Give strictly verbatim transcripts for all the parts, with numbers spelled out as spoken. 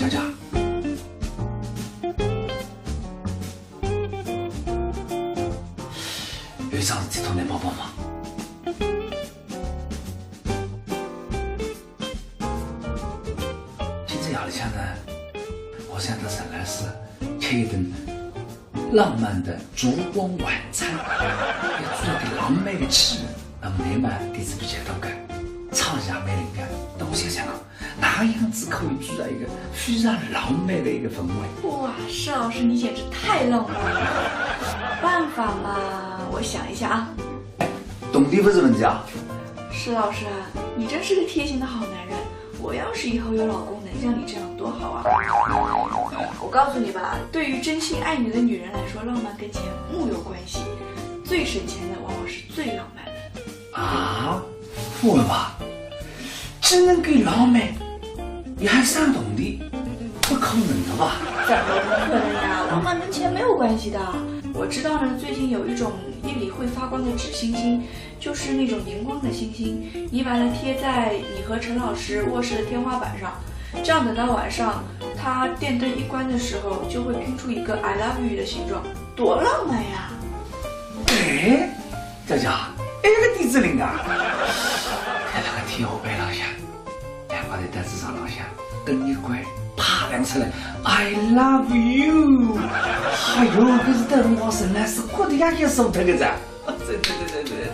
姐姐，有一桩事体托侬帮帮忙。今朝夜里向呢，我想到沈老师吃一顿 浪漫的烛光晚餐，要做一个浪漫的气氛。那么侬嘛，底子比较多个，唱也蛮灵个。那我想想看，哪样子可以做到一个非常浪漫的一个氛围？哇，施老师，你简直太浪漫了！办法嘛，我想一下啊。铜钿不是问题啊。施老师啊，你真是个贴心的好男人。 我要是以后有老公能像你这样多好啊！我告诉你吧，对于真心爱你的女人来说，浪漫跟钱木有关系，最省钱的往往是最浪漫的。啊，不会吧？只能给老妹，你还算懂的？不可能的吧？怎么不可能呀？浪漫跟钱没有关系的。我知道呢，最近有一种夜里会发光的纸星星， 就是那种荧光的星星，你把它贴在你和陈老师卧室的天花板上，这样等到晚上，他电灯一关的时候，就会拼出一个 I love you 的形状，多浪漫呀！哎，姐姐，哎，搿个点子灵啊！哎，搿个天花板浪向，两个人在纸上浪向，灯一关，啪亮出来，I love you！哎哟，搿是等我沈老师哭得呀也受脱个噻！ 对对对对对。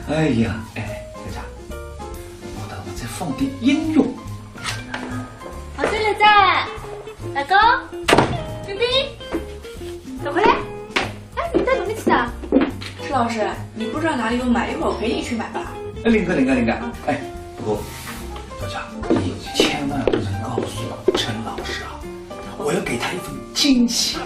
哎呀，哎，等一下，我等我再放点音乐。好，对了，在，老公，冰冰，走回来。哎，你带什么去的？施老师，你不知道哪里有买，一会儿我陪你去买吧。哎，灵个灵个灵个。哎，不过，大家，你千万不能告诉陈老师啊，我要给他一份惊喜。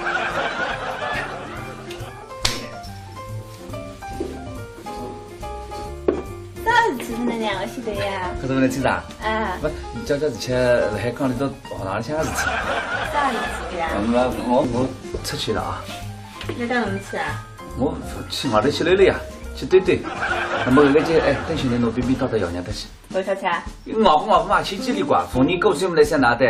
啥事体呢？两个晓得呀？搿是勿能去啥？啊。勿，你姐姐之前辣海讲里头学堂里向个事体。啥事体呀？那么我我出去了啊。侬到哪去啊？我去外头去溜溜呀，去兜兜。那么搿个就哎，等歇侬拿冰冰带到爷娘搭去。为啥去啊？外婆外婆嘛，千千里怪，逢年过节么来想哪搭，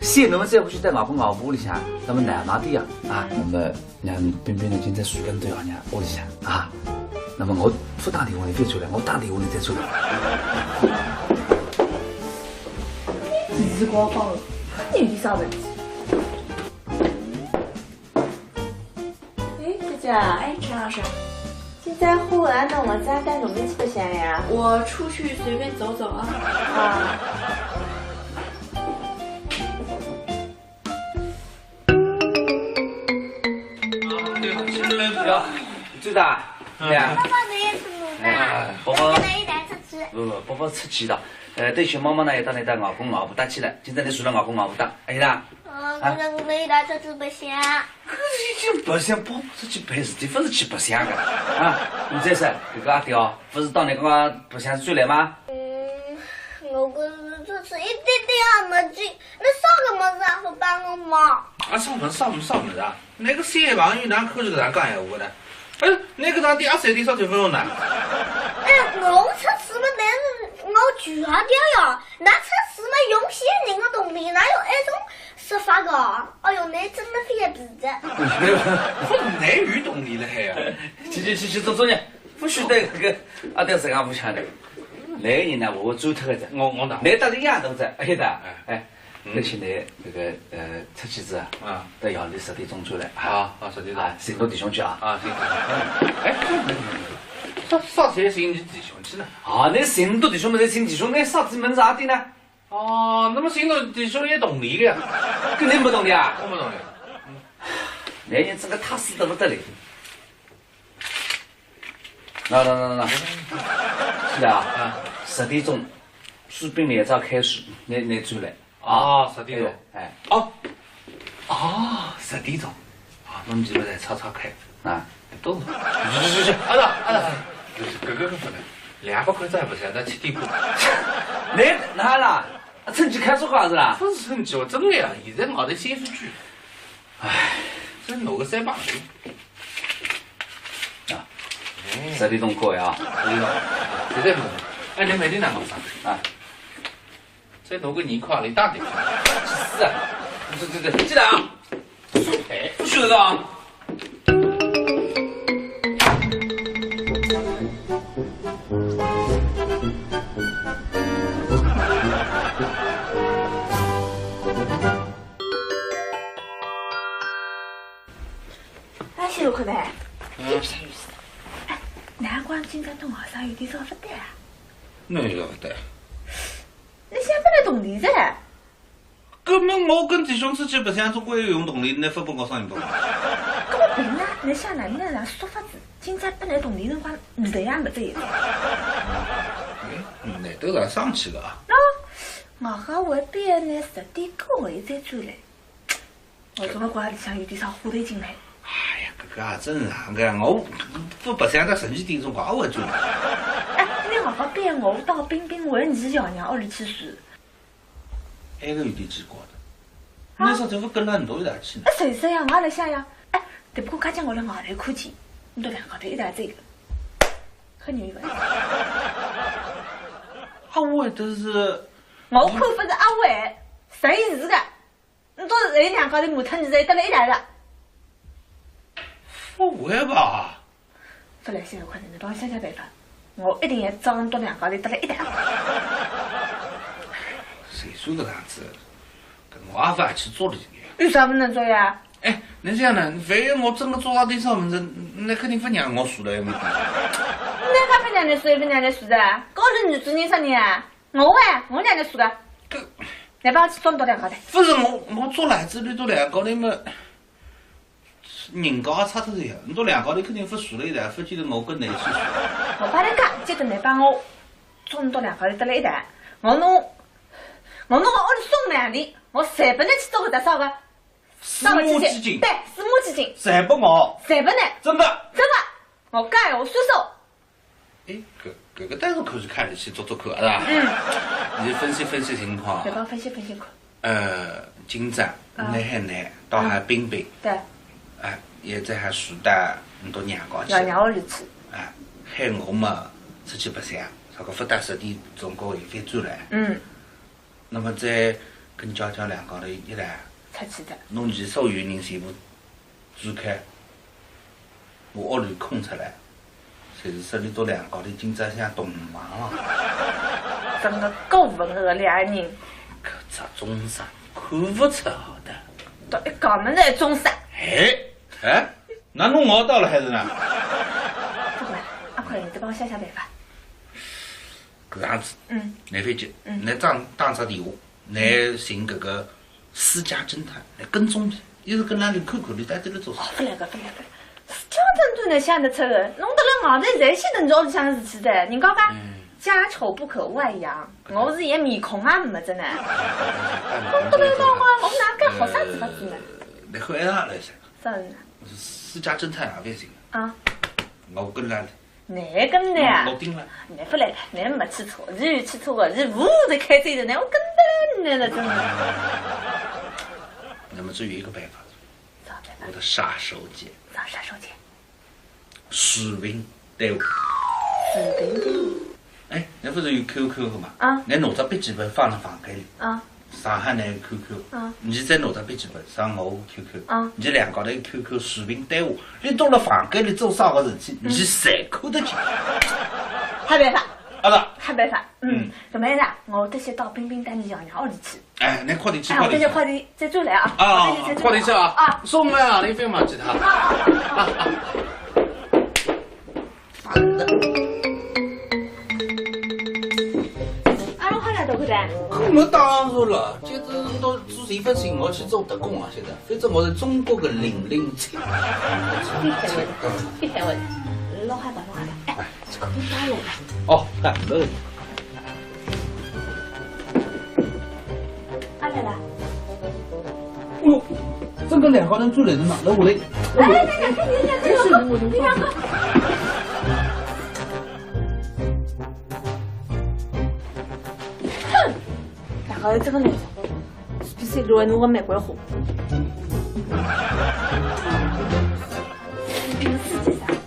想侬们再勿去带外婆外婆屋里向，那么难嘛的呀，啊，那么 让冰冰呢，今朝住辣侬爷娘屋里向啊。那么我勿打电话侬再出来，我打电话侬再出来。时光放了，人的啥问题？哎，姐姐，哎，陈老师，今朝下午弄了，咱带侬们去白相呀？我出去随便走走啊。啊。 哟，最大，哎呀，爸爸没有什么的，哎，宝宝，跟他一起出去。不不，宝宝出去的。呃，等歇妈妈呢，要带侬到外公外婆搭去了。今朝侬住辣外公外婆搭，晓得啦？嗯，啊？跟着我们一起出去白相。可是已经白相，宝宝出去办事体，不是去白相的。啊，侬再说，搿个阿爹哦，不是到侬刚刚白相转来吗？嗯，我可是出去一点点也没劲。 侬啥个物事也勿帮我忙？啊，啥物事，啥物事，啥物事啊？侬个小朋友哪可以搿样讲闲话呢？哎，侬搿桩事体阿三点少九分钟呢？哎，我出事么，但是我穷啊点呀，㑚出事么用先人的铜钿，哪有埃种说法个？哎哟，侬真的非常皮的。勿是，侬有铜钿了海呀？去去去去做作业，勿许带搿个阿爹自家勿想的。来人呢，我我走脱个噻。我我哪？侬到底样都在，哎的，哎。 而且呢，搿个呃，出去子啊，啊，到夜里十点钟出来啊。啊啊，十点钟。啊，寻侬弟兄去啊。啊，行。哎，啥啥事寻侬弟兄去呢？啊，侬寻侬弟兄么，寻弟兄，侬啥子门子阿爹呢？哦，那么寻侬弟兄也懂礼的呀？跟侬勿懂的啊？我勿懂的。男人真个太死得勿得了。那那那那，是啊，啊，十点钟，书本明朝开始，侬侬出来。 啊，十点钟。哎，哦，哦，十点钟。啊，侬几个人吵吵开。啊，懂了。去去去去，阿达阿达，搿个搿个勿能，两百块钱还勿是，那七点半。侬哪啦？啊，趁机开始花是啦？勿是趁机，我真的呀，现在外头显示贵。唉，真拿个三百块。啊，哎，十点钟过呀。十点钟，现在问，哎，侬每天哪能上？啊。 再拿个二块钿打点。是啊，对对对，记得啊，不许的啊。哎，谢谢快来。嗯。哎，难怪今朝到外头有点少勿对啊。哪有勿对？侬想勿来铜钿噻？ 搿么我跟弟兄出去白相，总归要用铜钿，侬勿拨我啥用勿？搿么凭啥？侬想哪能哪能说法子？今朝拨侬铜钿辰光，侬也没这一张。哎，难得是生气个啊。喏，我还为别人十点过后再转来，我总归觉着里向有点啥花头劲嘞。哎呀，搿个也正常个，我勿白相到十二点钟，我也会转来。哎，侬好好逼我到冰冰还是爷娘屋里去住。 还是有点奇怪的。啊？侬啥辰光跟了侬一道去呢？哎，谁说呀？我也来想呀。哎，只不过刚刚我辣外头看见，侬两家头一道走个，很有意思。阿伟倒是，我看勿是阿伟，谁是个？侬侪两家头骂脱，侬侪得了一道了。 勿会吧？勿来三，快点，侬帮我想想办法，我一定要抓牢两家头得了一道。谁说个样子？搿我也勿去捉伊个。有啥勿能捉呀？哎，侬这样呢？万一我真个捉着点啥物事，侬肯定勿让我住了，对勿对？侬讲勿让侬住，勿让侬住的，高头女主人啥人啊？我喂，我让侬住个。搿，侬帮我去捉牢两家头。勿是我，我捉来这里都两家头嘛。 人家也差脱个呀，侬两家头肯定勿住了一道，勿见得我跟侬一起住。我帮侬讲，今朝侬帮我，捉牢两家头得了一道，我弄，我弄我屋里送两钿，我随便侬去做个啥个，啥个事情？私募基金。对，私募基金。侪拨我。侪拨侬。真的。真的，我讲闲话算数。 哎，搿，搿个倒是可以考虑去做做看，是吧？嗯。侬分析分析情况。侬帮我分析分析看。呃，今朝，啊。侬喊侬，到海冰冰。对。哎，也在海住到侬到娘家去。爷娘屋里去。哎，喊我嘛，出去白相，啥个勿到十点钟过后又翻转来。嗯。那么再跟娇娇两家头一道，出去的。弄伊所有人全部 住开，我屋里空出来，侪是说侬两家头今朝想同房了。真个够文个两人。搿只中煞看勿出好的。到一家门来中煞。哎，哎，哪弄我到了还是呢？不管，阿快，侬再帮我想想办法。搿样子，嗯。侬覅急，嗯。侬打，打只电话，侬寻搿个 私家侦探来跟踪伊，一直跟牢伊看看伊到底辣做啥。哦，勿来个，勿来个。私家侦探哪想得出个？弄得来外头侪晓得侬屋里向个事体的，人家讲，嗯。家丑不可外扬，我是连面孔也没得呢。弄得来到我，我哪敢好啥子法子呢？呃，侬看伊哪来噻？啥人呢？私家侦探也勿行。啊。我跟牢伊。 侬跟呢啊？老丁了。侬勿来了，侬没去错，伊有去错个，伊无事开车的，侬我跟得了侬了，真的。那么只有一个办法，啥办法？我的杀手锏。啥杀手锏？视频对话。视频对话？哎，侬勿是有Q Q个嘛？啊。侬拿只笔记本放辣房间里。啊。 上海人个Q Q，嗯。侬再拿只笔记本，上我个Q Q，嗯。侬两家头个Q Q视频对话，侬蹲辣房间里做啥个事体，嗯。侬侪看得见。好办法。好的。好办法，嗯。嗯。搿么样子啊，我得先到冰冰搭伊爷娘屋里去。哎，侬快点去，哎，快点去。我得先快点再转来啊。啊，我得先再转来。快点去啊。啊。送我啊，侬覅忘记脱。啊，啊，啊。 烦的。阿拉快来到搿搭。搿么当然了，就是到做一份心，我去做特工啊，现在，反正我是中国的零零七。别开玩笑，别开玩笑，老害怕，老害怕。哎，这个不打扰了。哦，哎，没问题。 阿来了。哎呦，这个两个人住来的嘛，来我来。哎，等一下，等一下，等一下，等一下。哼，两个人这个人，是不是乱弄个玫瑰花？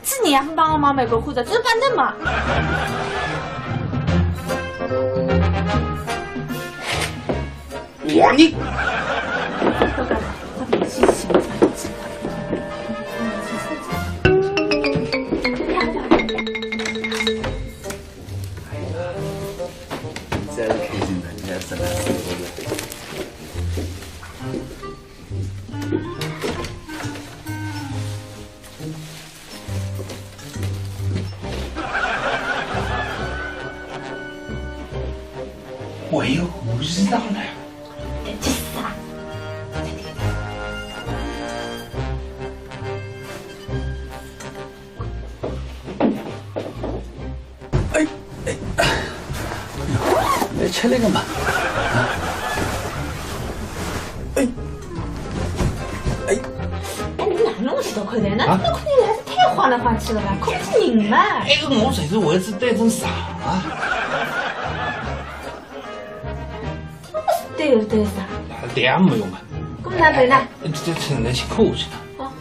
是你还不帮我忙买个裤子，这板凳嘛。我你，真开心的，你看这个。 还有武艺道呢？这啥？哎，哎，来吃那个嘛。哎，哎，哎，你哪弄许多口袋？那啊？那口袋还是太晃来晃去了吧？控制人嘛。哎，我随时为之对症上啊。对对啥？对也没用啊。我们拿回来。这这这能辛苦去的。哦。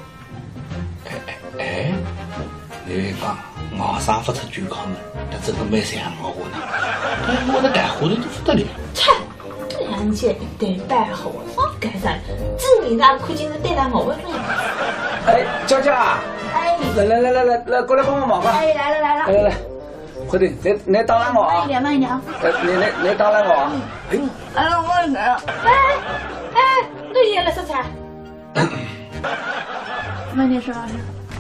哎哎哎，你讲，外甥勿出九敲门，搿真个蛮像我呢。哎，我的带货的都勿得了。切，两姐一对带货，放干啥？证明他看见是对待我的人。哎，娇娇啊，哎，来来来来来来，过来帮帮忙吧。哎，来了来了。来来来，快点，你你打扰我啊。慢一点，慢一点啊。哎，你你你打扰我啊。哎，哎，我来了。哎哎，我也来说菜。 慢点说，老师。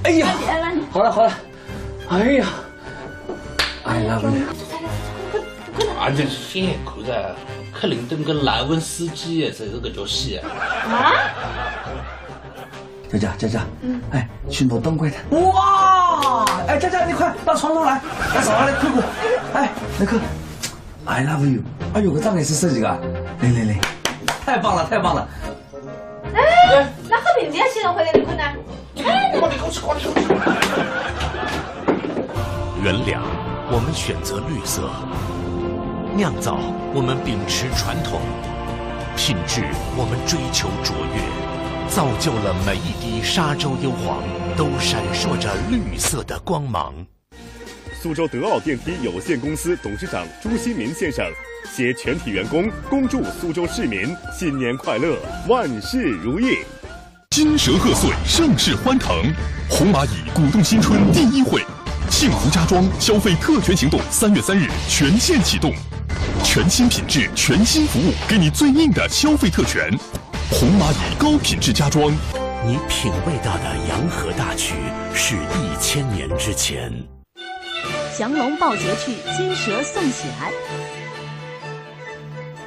哎呀，慢点，慢点。好了好了，哎呀，I love you。啊，这现在看着克林顿跟莱文斯基也是这个角色啊。啊？佳佳，佳佳，嗯。哎，去拿灯过来。哇！哎，佳佳，你快到床头来，来床上来看看。哎，那个，I love you。哎呦，搿张也是设计的啊。来来来，太棒了，太棒了。 哎，那和平姐先生回来的困难。哎，我的口气，我的口气。原谅我们选择绿色，酿造我们秉持传统，品质我们追求卓越，造就了每一滴沙洲优黄都闪烁着绿色的光芒。 苏州德奥电梯有限公司董事长朱新民先生携全体员工恭祝苏州市民新年快乐，万事如意。金蛇贺岁，盛世欢腾，红蚂蚁鼓动新春第一会，幸福家装消费特权行动三月三日全线启动，全新品质，全新服务，给你最硬的消费特权。红蚂蚁高品质家装，你品味到的洋河大曲是一千年之前。 降龙抱结去，金蛇送喜来。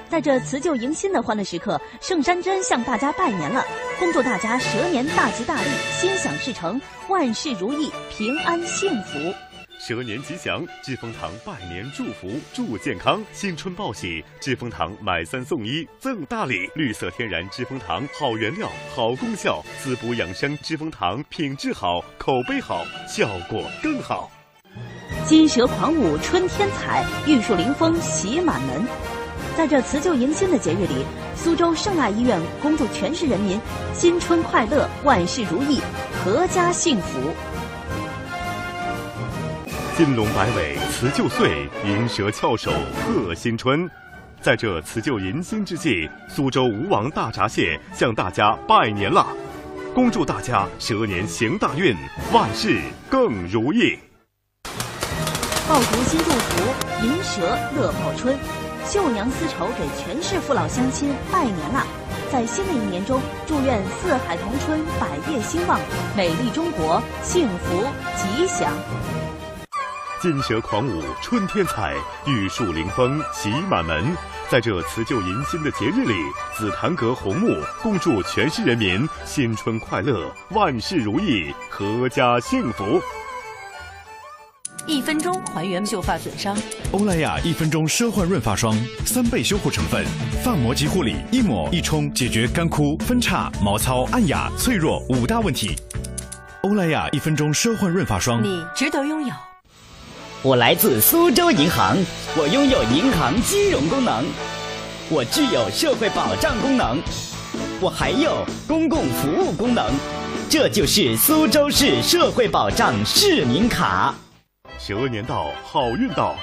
在这辞旧迎新的欢乐时刻，盛山珍向大家拜年了，恭祝大家蛇年大吉大利，心想事成，万事如意，平安幸福。蛇年吉祥，知蜂堂拜年祝福，祝健康，新春报喜，知蜂堂买三送一赠大礼，绿色天然知蜂堂，好原料，好功效，滋补养生，知蜂堂品质好，口碑好，效果更好。 金蛇狂舞春天彩，玉树临风喜满门。在这辞旧迎新的节日里，苏州圣爱医院恭祝全市人民新春快乐，万事如意，阖家幸福。金龙摆尾辞旧岁，银蛇翘首贺新春。在这辞旧迎新之际，苏州吴王大闸蟹向大家拜年啦！恭祝大家蛇年行大运，万事更如意。 爆竹新祝福，银蛇乐爆春。绣娘丝绸给全市父老乡亲拜年啦！在新的一年中，祝愿四海同春，百业兴旺，美丽中国幸福吉祥。金蛇狂舞春天彩，玉树临风喜满门。在这辞旧迎新的节日里，紫檀阁红木恭祝全市人民新春快乐，万事如意，阖家幸福。 一分钟还原秀发损伤。欧莱雅一分钟奢幻润发霜，三倍修护成分，发膜及护理，一抹一冲解决干枯、分叉、毛糙、暗哑、脆弱五大问题。欧莱雅一分钟奢幻润发霜。你值得拥有。我来自苏州银行，我拥有银行金融功能，我具有社会保障功能，我还有公共服务功能，这就是苏州市社会保障市民卡。 蛇年到，好运到。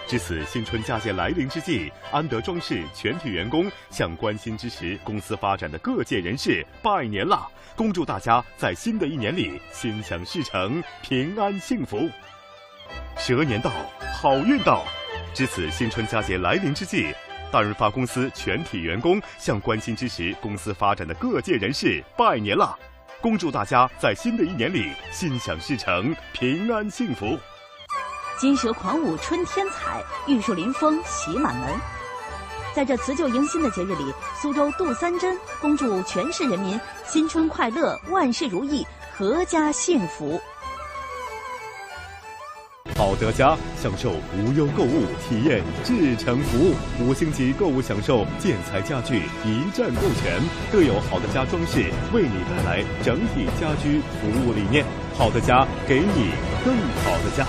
值此新春佳节来临之际，安德装饰全体员工向关心支持公司发展的各界人士拜年啦！恭祝大家在新的一年里心想事成，平安幸福。蛇年到，好运到！值此新春佳节来临之际，大润发公司全体员工向关心支持公司发展的各界人士拜年啦！恭祝大家在新的一年里心想事成，平安幸福。 金蛇狂舞春天彩，玉树临风喜满门。在这辞旧迎新的节日里，苏州杜三珍恭祝全市人民新春快乐，万事如意，阖家幸福。好德家，享受无忧购物，体验至诚服务，五星级购物享受，建材家具一站购全，更有好德家装饰为你带来整体家居服务理念。 好的家，给你更好的家。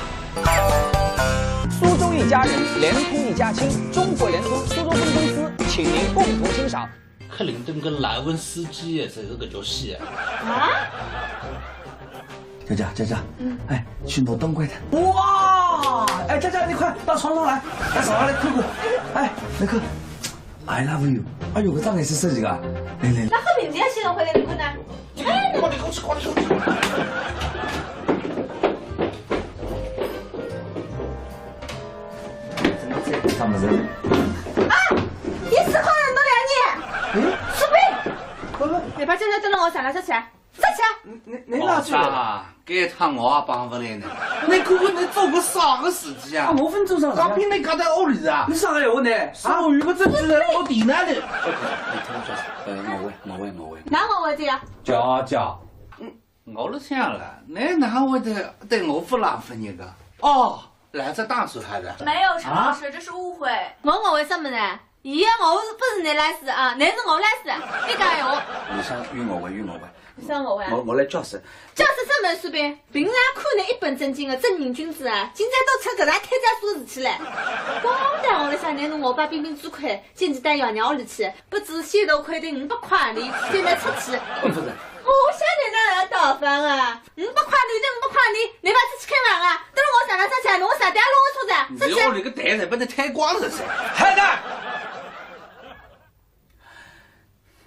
苏州一家人，联通一家亲，中国联通苏州分公司，请您共同欣赏。克林顿跟莱文斯基也是搿个角戏。啊？佳佳，佳佳，哎，去拿灯关脱。哇！哎，佳佳，你快到床上来，哎，上来来看看。哎，你看，I love you。哎呦，搿张颜色设计个，来来来。那和平姐现在回来你看呢？ 哎，你快点过去，快点过去！怎么这啥么子？啊！你死好人都两年！嗯？苏菲！不不，你把这个灯笼我闪了，收起来，收起来！你你你拿去了？啊，该趟我也帮勿来呢。你看看你做个啥个事体啊？我分做啥事体？当兵你搞到屋里啊？你啥个闲话呢？啊，我有个证据在我地那里。你听我说，呃，我喂，我喂，我喂。哪我喂这个？佳佳。嗯。 我辣想了，侬哪会得对我勿浪勿热个？哦，来只打手还是？没有，陈老师，这是误会。我我为什么呢？伊个我是不是侬来事啊？侬是我来事，你讲闲话。你想与我为与我为，你想我为？我我来解释。解释什么水平？平常看侬一本正经的正人君子啊，今朝都出搿能推扳手事体来。刚刚我辣想，侬是我爸冰冰最亏，进去带爷娘屋里去，不知先头亏的五百块钿，现在出去。不是。 我晓得哪能打翻啊！五百块钿就五百块钿，侬勿出去开门啊？等了我上了上去，侬啥点弄我出去？侬屋里个台侪拨侬推光了噻！孩子，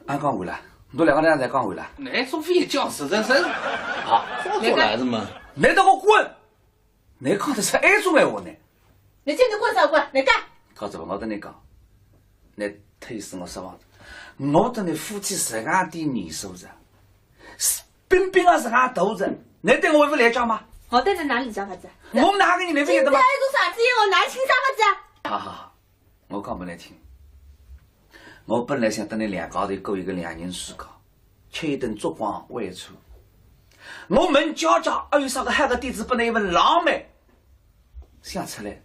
俺讲完了，侬两个人侪讲完了。侬说非要讲实在是，好，我过来是吗？侬给我滚！ 侬讲得出埃种闲话呢？侬叫侬滚啥滚？侬讲。讲实话，我跟侬讲，侬忒使我失望了。我跟侬夫妻十二点年数了，冰冰也十二大了，侬对我还勿了解吗？我对侬哪里了解法子？我哪个人侬勿晓得吗？现在还做啥子？我哪里清爽法子？好好好，我讲拨侬听，我本来想跟侬两家头过一个两人世界，吃一顿烛光晚餐。我问佳佳，还有啥个好个点子拨侬一份浪漫？ 想出来，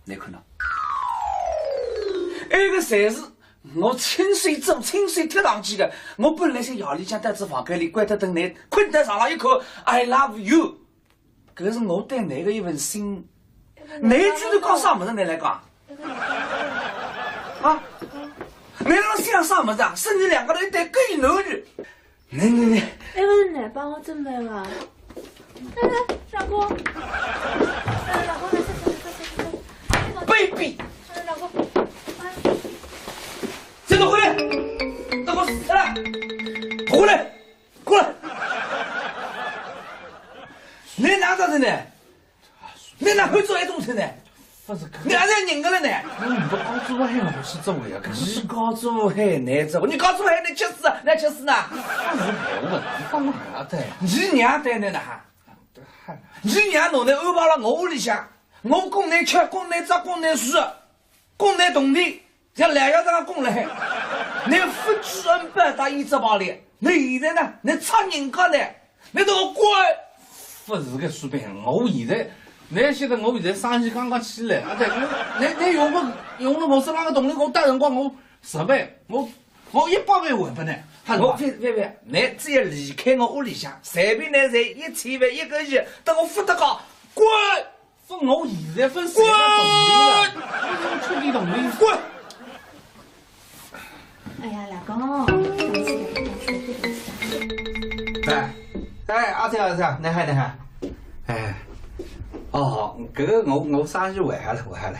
侬看喏，埃个侪是我亲手做、亲手贴上去的。我本来想夜里向到仔房间里关脱灯，侬困到床浪一看，I love you，搿是我对侬的一份心意。侬居然讲啥物事？侬来讲，啊？侬辣想啥物事啊？是侬两个人一对狗男女。 来来来，那个是侬帮我准备的。来来，老公，哎，老公，来，来，来，来，来，来，baby，哎，老公，哎，这个回来，老公，来，回来，过来，你拿着的呢？ 侬哪会做埃种事呢？勿是，侬还是人个了呢？侬勿告诉我还勿是做呀？侬告诉我还能做？侬告诉我还能吃死啊？能吃死呢？勿是，我勿是讲侬娘对。侬娘对侬哪哈？侬娘拿侬安排了我屋里向，我供侬吃，供侬着，供侬住，供侬铜钿。 像老爷这样供了海，侬勿知恩报答一只把脸，侬现在呢，侬插人家呢，侬都滚！勿是个水平，我现在，侬晓得我现在生意刚刚起来，啊对，侬侬用个用了我身上个铜钿，我到辰光我十倍，我我一百倍还拨侬，还是我勿勿勿，侬只要离开我屋里向，随便侬赚一千万一个亿，等我勿得讲，滚！ 分我现在分谁个铜钿了？我出点铜钿。滚！哎呀，老公，生气了，不生气了，不生气了。哎，哎，阿姐，阿姐，侬好，侬好。哎，哦，搿搿个我我生意还好了，还好了。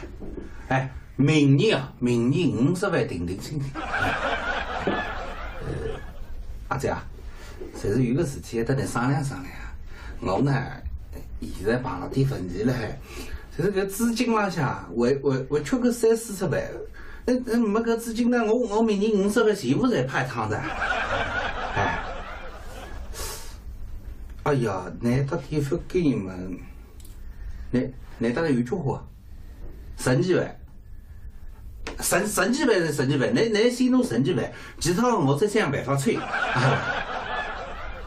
哎，明年啊，明年五十万定定心。呃，阿姐啊，就是有个事体要搭侬商量商量啊。我呢，现在碰着点问题了，就是搿资金浪向，我我我缺个三四十万。 那那没搿资金呢，我我明年五十万全部侪派趟的。哎，哎呀，那到底勿给你们，那那大概有交关，十几万，十十几万是十几万，那那先弄十几万，其他我再想办法凑。哎，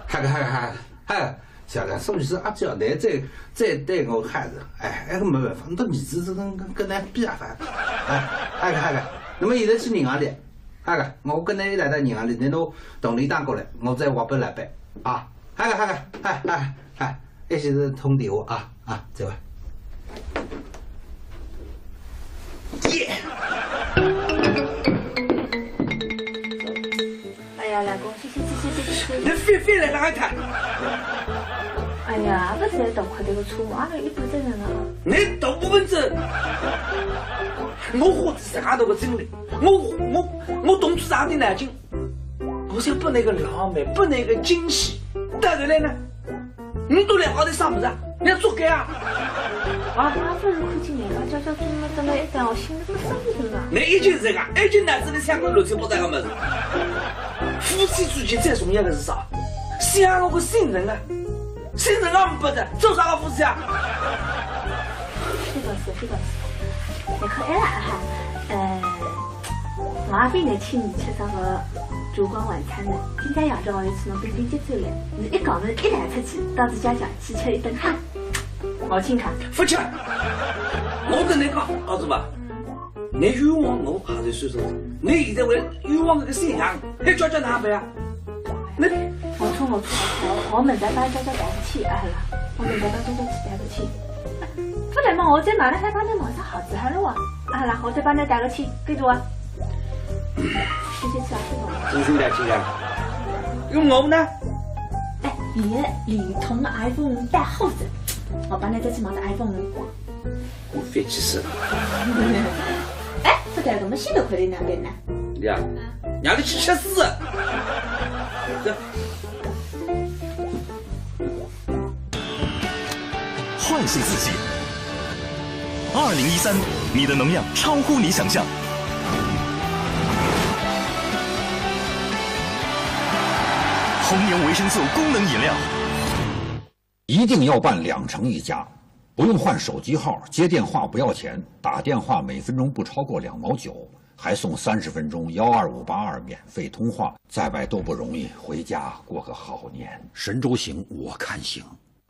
嗨个嗨个嗨个嗨个。 晓得，所以说阿姐，侬再再对我喊着，哎，哎，没办法，侬到儿子这跟跟跟咱比啊，反正，哎，哎个哎个，那么现在去银行里，哎个，我跟侬一来到银行里，侬拿同理打过来，我再还拨老板啊，哎个哎个，哎哎哎，一起是通电话啊啊，再会。耶！哎呀，老公， 侬覅覅来浪一趟。哎呀，勿是大块头个车嘛，阿拉一般正常个啊。侬大部分子，我花仔介大个精力，我我我动仔介大个脑筋，我想拨侬个浪漫，拨侬个惊喜，到头来呢，侬都两个头啥物事啊？侬要作孽啊！啊？我勿是看见人家娇娇蹲了蹲了一等，我心里勿舒服的嘛。侬一径是个，一径脑子里想个乱七八糟个物事。夫妻之间最重要的是啥？ 想我个信任啊，信任啊没得，做啥个夫妻啊？覅讲事，覅讲事，侬看，哎啦哈，呃，我也非常请侬吃啥个烛光晚餐的，今朝夜到我要去侬冰冰接走了，侬一讲么一来出去，到自家家去吃一顿哈，我请客。勿吃，我跟侬讲，儿子吧，侬冤枉我还是算数，侬现在为冤枉搿个小娘，还叫叫哪办啊？ 那我错，我错，我我明朝帮娇娇带过去，啊好了，我明朝帮娇娇去带过去。勿然嘛，我再买了还帮侬买只鞋子好了哇，啊好了，我再帮侬带过去，记住啊。谢谢吃啊，谢谢。真心带去的。用我呢？哎，你的灵通的 iPhone 带好子，我帮侬再去买只 iPhone。 我发气死了。哎，不对，怎么现在快点两点呢？呀，让你去吃屎！这换新四系，二零一三，你的能量超乎你想象。红牛维生素功能饮料。 一定要办两城一家，不用换手机号，接电话不要钱，打电话每分钟不超过两毛九，还送三十分钟幺二五八二免费通话。在外都不容易，回家过个好年。神州行，我看行。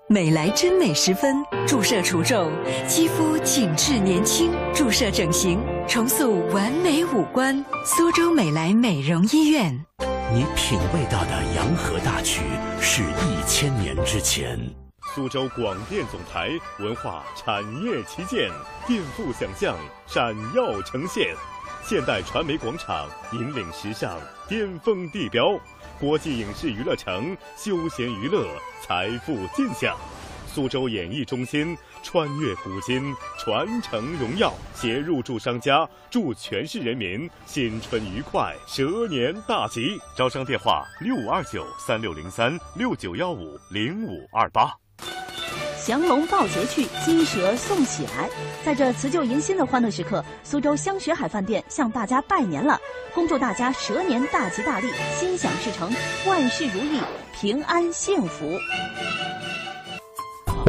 美莱臻美十分，注射除皱，肌肤紧致年轻，注射整形，重塑完美五官。苏州美莱美容医院。 你品味到的洋河大曲是一千年之前。苏州广电总台文化产业旗舰，颠覆想象，闪耀呈现。现代传媒广场引领时尚，巅峰地标。国际影视娱乐城，休闲娱乐，财富尽享。苏州演艺中心，穿越古今，传承荣耀，协入助商家，助全市人民 新春愉快，蛇年大吉！招商电话：六五二九三六零三、六九幺五零五二八。降龙抱节去，金蛇送喜来。在这辞旧迎新的欢乐时刻，苏州香雪海饭店向大家拜年了，恭祝大家蛇年大吉大利，心想事成，万事如意，平安幸福。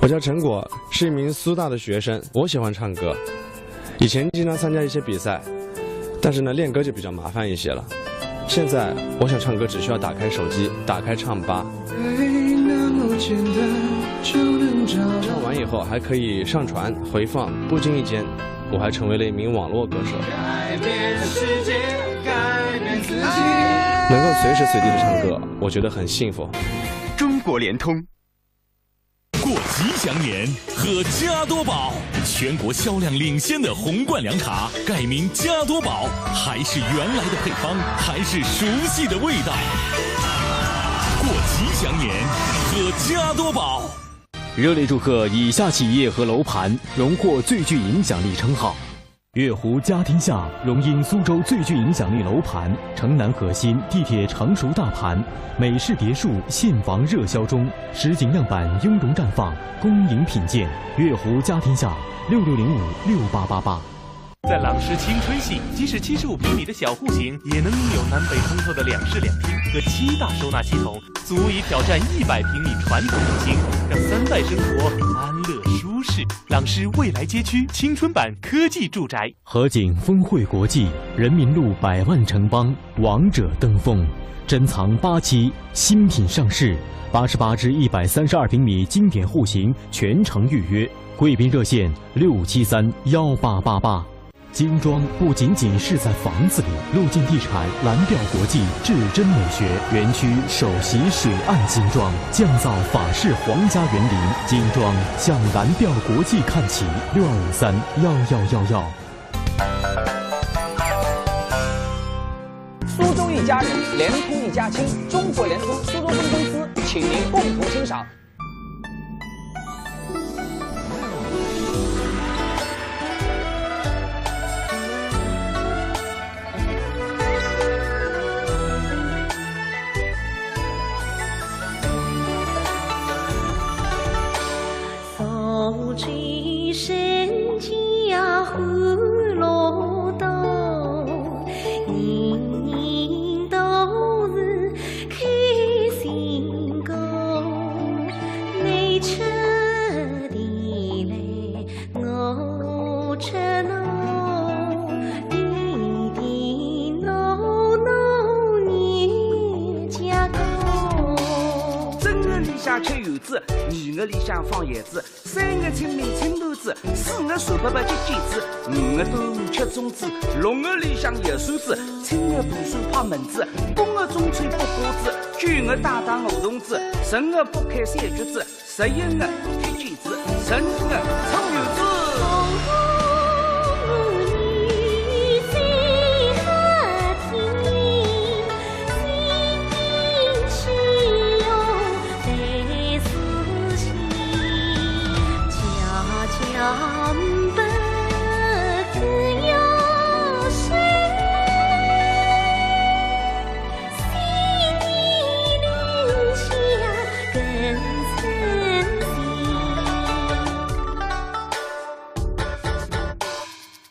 我叫陈果，是一名苏大的学生。我喜欢唱歌，以前经常参加一些比赛，但是呢，练歌就比较麻烦一些了。现在我想唱歌，只需要打开手机，打开唱吧。唱完以后还可以上传、回放，不经意间，我还成为了一名网络歌手。能够随时随地的唱歌，我觉得很幸福。中国联通。 过吉祥年，喝加多宝。全国销量领先的红罐凉茶改名加多宝，还是原来的配方，还是熟悉的味道。过吉祥年，喝加多宝。热烈祝贺以下企业和楼盘荣获最具影响力称号：月湖家天下荣膺苏州最具影响力楼盘、城南核心、地铁常熟大盘、美式别墅现房热销中，实景样板雍容绽放，恭迎品鉴。月湖家天下，六六零五六八八八。 在朗诗青春系，即使七十五平米的小户型，也能拥有南北通透的两室两厅和七大收纳系统，足以挑战一百平米传统户型，让三代生活安乐舒适。朗诗未来街区青春版科技住宅。合景峰汇国际，人民路百万城邦，王者登峰，珍藏八期，新品上市，八十八至一百三十二平米经典户型，全程预约。贵宾热线六七三幺八八八。 精装不仅仅是在房子里，陆晋地产蓝调国际至臻美学园区首席水岸精装，降噪法式皇家园林，精装向蓝调国际看齐，六二五三幺幺幺幺。苏州一家人，联通一家亲，中国联通苏州分公司，请您共同欣赏。 苏州人家欢乐多，人人都是开心果。你吃的嘞，我吃喏，你的喏，喏，你家果。正月里向吃圆子，二月里向放咸子， 三月清明清团子，四月三八八节节子，五月端午吃粽子，六月里向摇扇子，七月大蒜拍蚊子，八月中秋剥瓜子，九月打打梧桐子，十月剥开山橘子，十一月踢毽子，十二月搓圆子。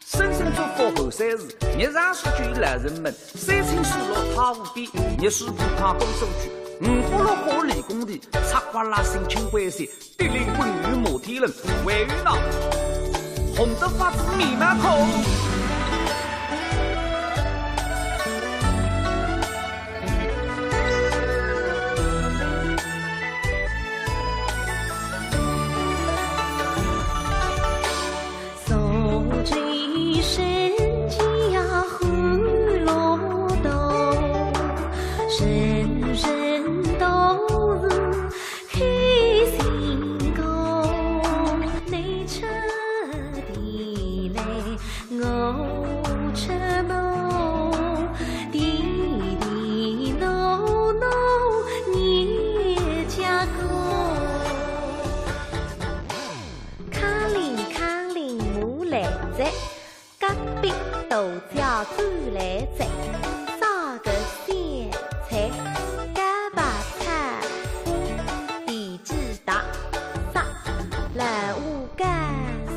声声祝福后山寺，日上四九老人们，山清水绿太湖边，热水铺开高手区，五花六花理工地，赤瓜拉新青关山，地灵滚雨摩天轮，还有那红得发紫面蛮孔。 苏州人家欢乐多，人人都是开心果。你吃的嘞，我吃喏，地地喏喏，你家果。 康林康林马来哉，隔壁大脚转来哉，啥个咸菜，茭白菜，花，地鸡蛋，啥，老虎干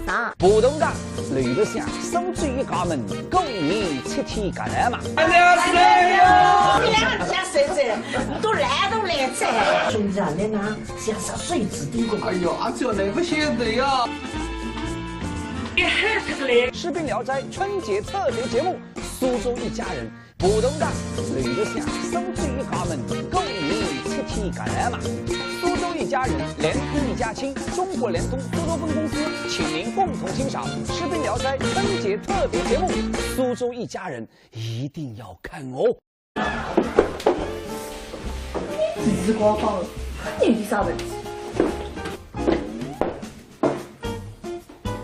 啥？ 普通的，楼里向苏州一家门，过年七天干嘛？ 侬都来都来哉。兄弟啊，来拿，像啥水子滴过。哎呦，阿娇，侬勿晓得呀。一喊脱个来。《士兵聊斋》春节特别节目，苏州一家人，普通的，楼里向苏州一家门，过年七天干嘛？苏州一家人，联通一家亲，中国联通苏州分公司，请您共同欣赏《士兵聊斋》春节特别节目，苏州一家人，一定要看哦。 日光光的，还有点啥问题？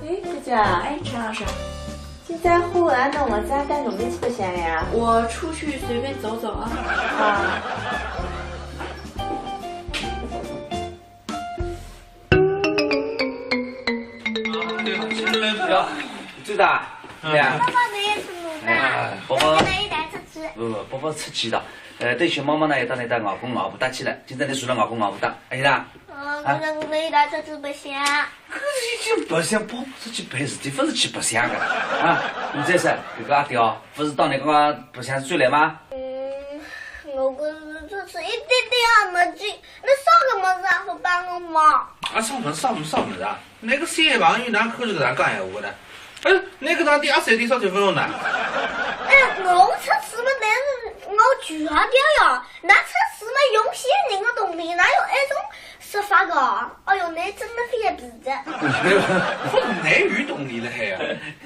哎，姐姐，哎，陈老师，今朝下午俺弄了，咱带侬们去白相呀？我出去随便走走啊。啊。知道啊？对啊。爸爸，侬也是我的。哎，宝宝。跟侬一道出去。不不，宝宝出去的。呃，等歇妈妈呢，要带侬到外公外婆搭去了。今朝侬住了外公外婆搭，晓得啊？哦，啊？跟侬一道出去白相。搿是去白相，宝宝出去办事体，勿是去白相的啊！侬再说，搿个阿刁，勿是到侬刚刚白相转来吗？嗯，我搿是出去一点点也没劲，侬啥个物事也勿帮我忙。啊，啥物事，啥物事，啥物事啊？ 那个小朋友哪可是搿样讲闲话的？哎，那个当地阿三点少结婚了呢？哎，我出事嘛，但是我穷啊掉呀，那出事嘛用先人的铜钿，哪有那种说法的？哎哟，那真的非要比的。不，那有铜钿了还呀？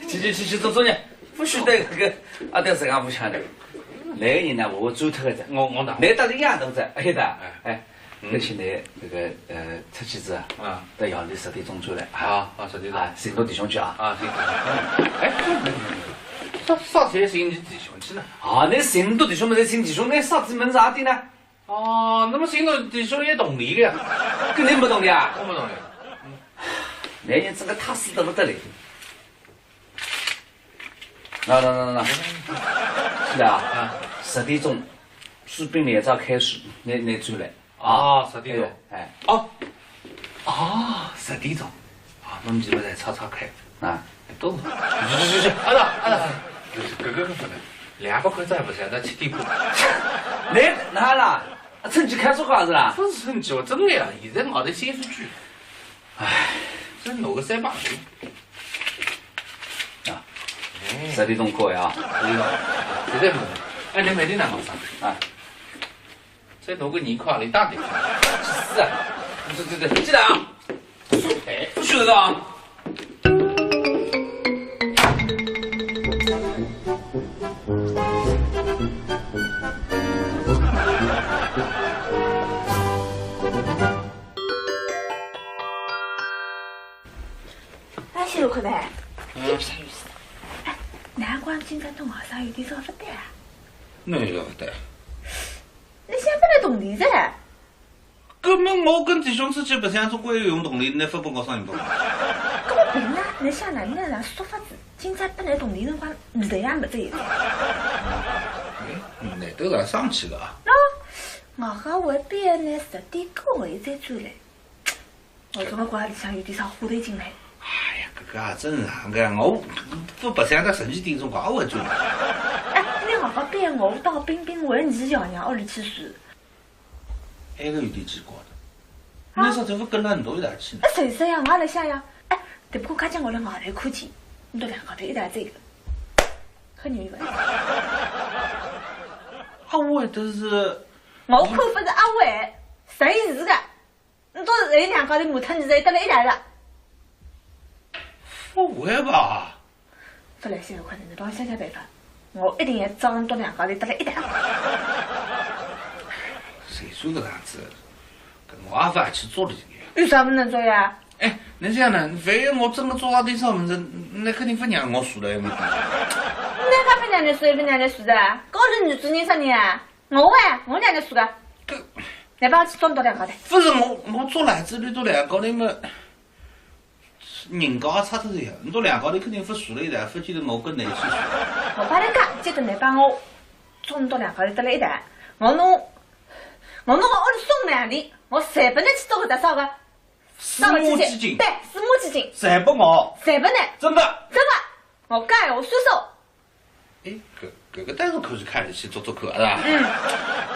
去去去去，做作业，不许对那个阿刁这样不讲的。那个人呢，我我走脱个的，我我哪？那到底样都在，哎的，哎。 嗯。而且呢，那个，呃，出去子啊，啊。到夜里十点钟出来啊。啊，啊，十点钟。啊，寻侬弟兄去啊。啊，行。哎，啥，啥事寻侬弟兄去呢？啊，那寻侬弟兄么，寻弟兄，那啥子门子啊的呢？哦，那么寻侬弟兄也铜钿的呀？肯定不铜钿啊。我不铜钿。那人真的踏实得不得了。那那那那，是的啊，啊。十点钟，士兵连招开始，那那出来。 啊，十点钟。哎，哎。哦，哦，十点钟。啊，那么就来吵吵看。啊。懂了。去去去去，阿达，阿达，搿个搿个勿能，两百块钱勿想到七点半。那哪啦？啊，趁机开出花是啦？勿是趁机，我真的呀，现在外头显示贵。唉。真拿个三百块。啊，哎。十点钟过呀。十点钟。现在问，哎，侬每天哪能上？啊。 再多个二块钿打点。是啊，对对对，进来啊！哎，不许的啊！哎，小可呢？嗯。哎，难怪今朝到外头有点早勿对啊。哪有勿对？ 侬想勿来铜钿噻？搿么我跟弟兄出去白相，总归要用铜钿，侬勿拨我啥人拨我？搿么凭啥？侬想哪能哪能说法子？今朝拨侬铜钿辰光，侬头也没遮一只。哎，难得来生气了啊？喏，外加我还逼侬十点过后再转来。 我怎么觉得里向有点啥花头劲嘞？哎呀，搿个啊，正常个，我勿白相到十二点钟，我也会转来。哎，侬好好逼我，到冰冰还是爷娘屋里去住。埃个有点奇怪的。啊？侬啥辰光跟了侬一道去呢？哎，谁说呀？我也来想呀。哎，只不过刚刚我辣外头看见，侬拉两家头一道走个，很有意思。阿伟，但是我看勿是阿伟，谁是个？ 侬到现在两家头骂脱，侬侪得了一台了。勿会吧？勿来三个块钱，侬帮我想想办法，我一定要找侬到两家头得了一台。谁说搿样子？搿我也勿去做了今天。有啥勿能做呀？哎，侬想呢？万一我真个做到点啥物事，侬肯定勿让我住了，对勿对？侬讲勿让侬住，勿让侬住的，高头女主人啥人啊？ 我喂，我娘娘说个。搿，侬帮我去找侬到两家头。勿是我，我做来子，侬到两家头嘛，人家也差脱个呀。侬到两家头肯定勿住了一台，勿见得我跟侬一起住。我帮侬讲，记得侬帮我找侬到两家头得了一台，我拿，我拿我屋里送两钿，我侪拨侬去做个打扫个。私募基金。对，私募基金。侪拨我。侪拨侬。真个。真个，我讲闲话算数。 哎，搿，搿个倒是可以看得去做做看，是吧？嗯。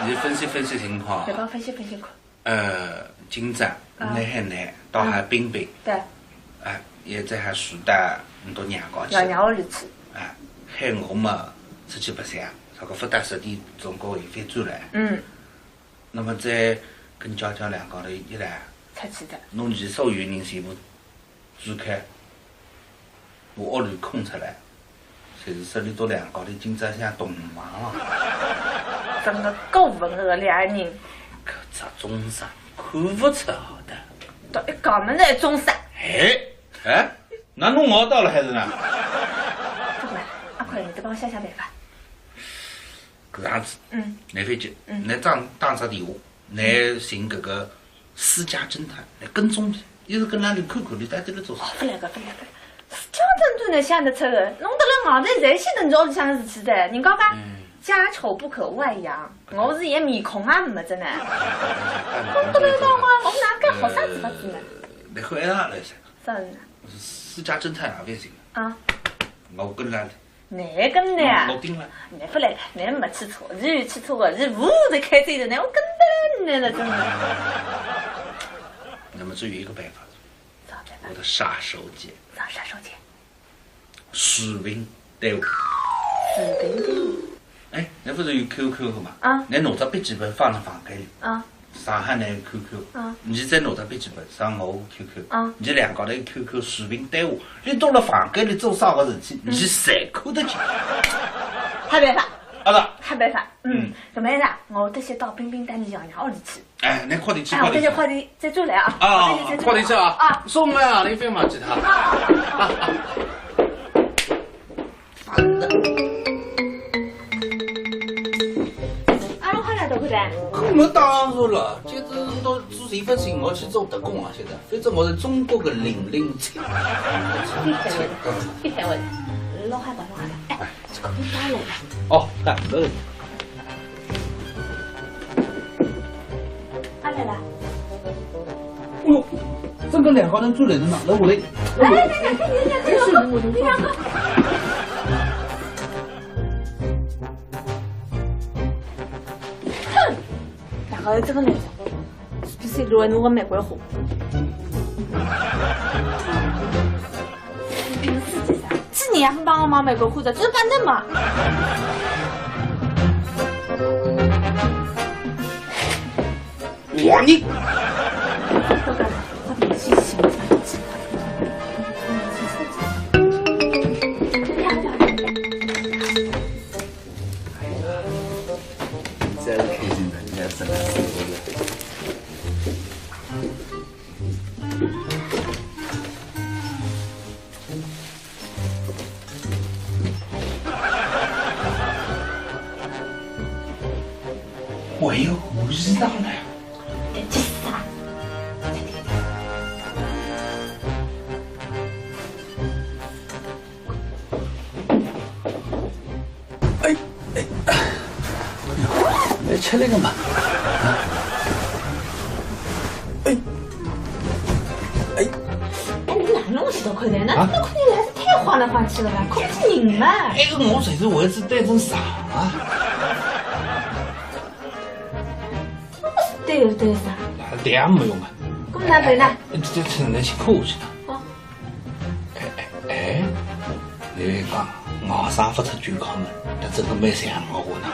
侬分析分析情况。侬帮我分析分析看。呃，今朝，啊。侬喊侬，到海冰冰。对。哎，现在还住到侬到娘家去。爷娘屋里去。哎，喊我嘛，出去白相，啥个勿到十点钟过后又翻转来。嗯。那么再跟娇娇两家头一来，出去的。侬是所有人全部支开，我屋里空出来。 就是说侬到两家头今朝像同房了。真个够文个两人。搿只中山看勿出好的。到一家门来中山。哎，哎，那侬熬到了还是呢？不管，阿快，侬再帮我想想办法。搿样子，嗯。侬覅急，嗯。侬打，打只电话，侬寻搿个私家侦探，侬跟踪伊，一直跟牢伊看看，伊到底辣做啥。哦，勿来个，勿来个，私家等等呢，想得出个，弄得来外头侪晓得侬屋里向个事体哉，人家讲，嗯。家丑不可外扬，我是连面孔也没得呢。哎，侬懂勿懂啊？我哪能好啥子法子呢？呃，你回来了噻。啥人啊？私家侦探啊，不行。啊。我跟来了。 侬跟呢？我盯了。侬勿来了，侬没去错，是有去错个，是无头开罪的，侬我跟得来了，真的。那么只有一个办法，啥办法？我的杀手锏。啥杀手锏？视频对话。视频对话？哎，侬不是有Q Q个嘛？啊。侬拿只笔记本放辣房间里。啊。 上海呢有Q Q，嗯。侬再拿只笔记本上我Q Q，嗯。侬两家头Q Q视频对话，侬蹲辣房间里做啥个事体，嗯。侬侪看得见。好办法。啊，是。好办法，嗯，嗯。搿么样子啊，我得先到冰冰搭侬爷娘屋里去。哎，侬快点去，哎，快点去。我得先快点再转来啊。啊，我得先再转来。快点去啊。啊。送来啊，侬覅忘记脱。啊，啊，啊，啊。 阿龙还来得快的？搿么当然了，今朝到做一份事体，我去做特工啊，现在，反正我是中国的零零七。别开玩笑，别开玩笑，老害怕，老害怕。哎，这个冰袋来了。哦，干了。阿来了。 哦哟，这个两个人住在这嘛，那我嘞，哎，等一下，等一下，等一下，你两个。哼，两个人这个人，是不是乱弄个玫瑰花？ 这个司机啥？是你还不帮我忙玫瑰花的，这是板凳嘛。我你。哎呀，真开心的，你看真的是。 还有武艺道呢？这啥？哎，哎，哎，吃那个嘛。啊。哎，哎。哎，侬哪能弄起到口袋呢？啊？侬肯定还是太晃来晃去了吧？看不见人嘛。哎，我随时位置对准啥啊？对对啥？那这样没用啊。搿么哪办呢？这这只能去扣下去了。哦。 哎哎哎，侬讲外甥勿出九江门，搿真个蛮像我呢。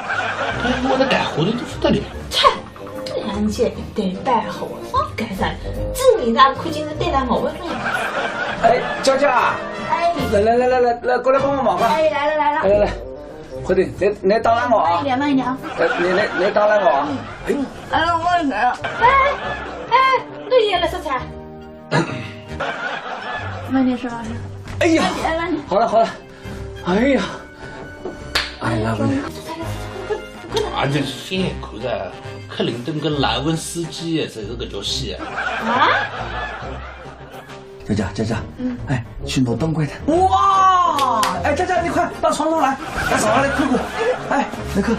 哎，我的干活的都不得了。切，两姐一对白好，放干啥？这你那看见是对待我的样子。哎，娇娇啊，哎，来来来来来来，过来帮我忙吧。哎，来了来了。来来来，快点，来来打扰我啊。慢一点，慢一点啊。来来来，打扰我啊。哎，哎，我来了。哎哎，侬也来说啥？ 慢点说，老师。哎呀，慢点，慢点。好了好了，哎呀，I love you。啊，这现在看着克林顿跟莱文斯基，这是个叫戏啊。啊？佳佳，佳佳，嗯。哎，去弄灯柜的。哇！哎，佳佳，你快到床头来，到床上来看看。哎，那个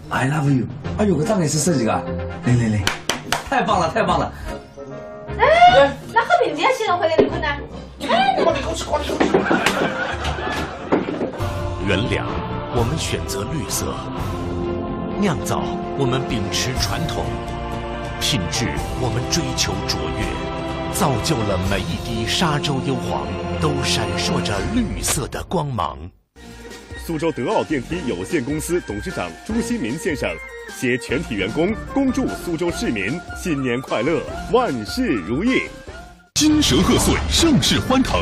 ，I love you。哎呦，搿张也是设计的。来来来，太棒了，太棒了。 哎，那和平姐先生回来你困难。哎，你快点过去，快点过去。原料，我们选择绿色；酿造，我们秉持传统；品质，我们追求卓越，造就了每一滴沙洲优黄，都闪烁着绿色的光芒。 苏州德奥电梯有限公司董事长朱新民先生携全体员工恭祝苏州市民新年快乐，万事如意。金蛇贺岁，盛世欢腾。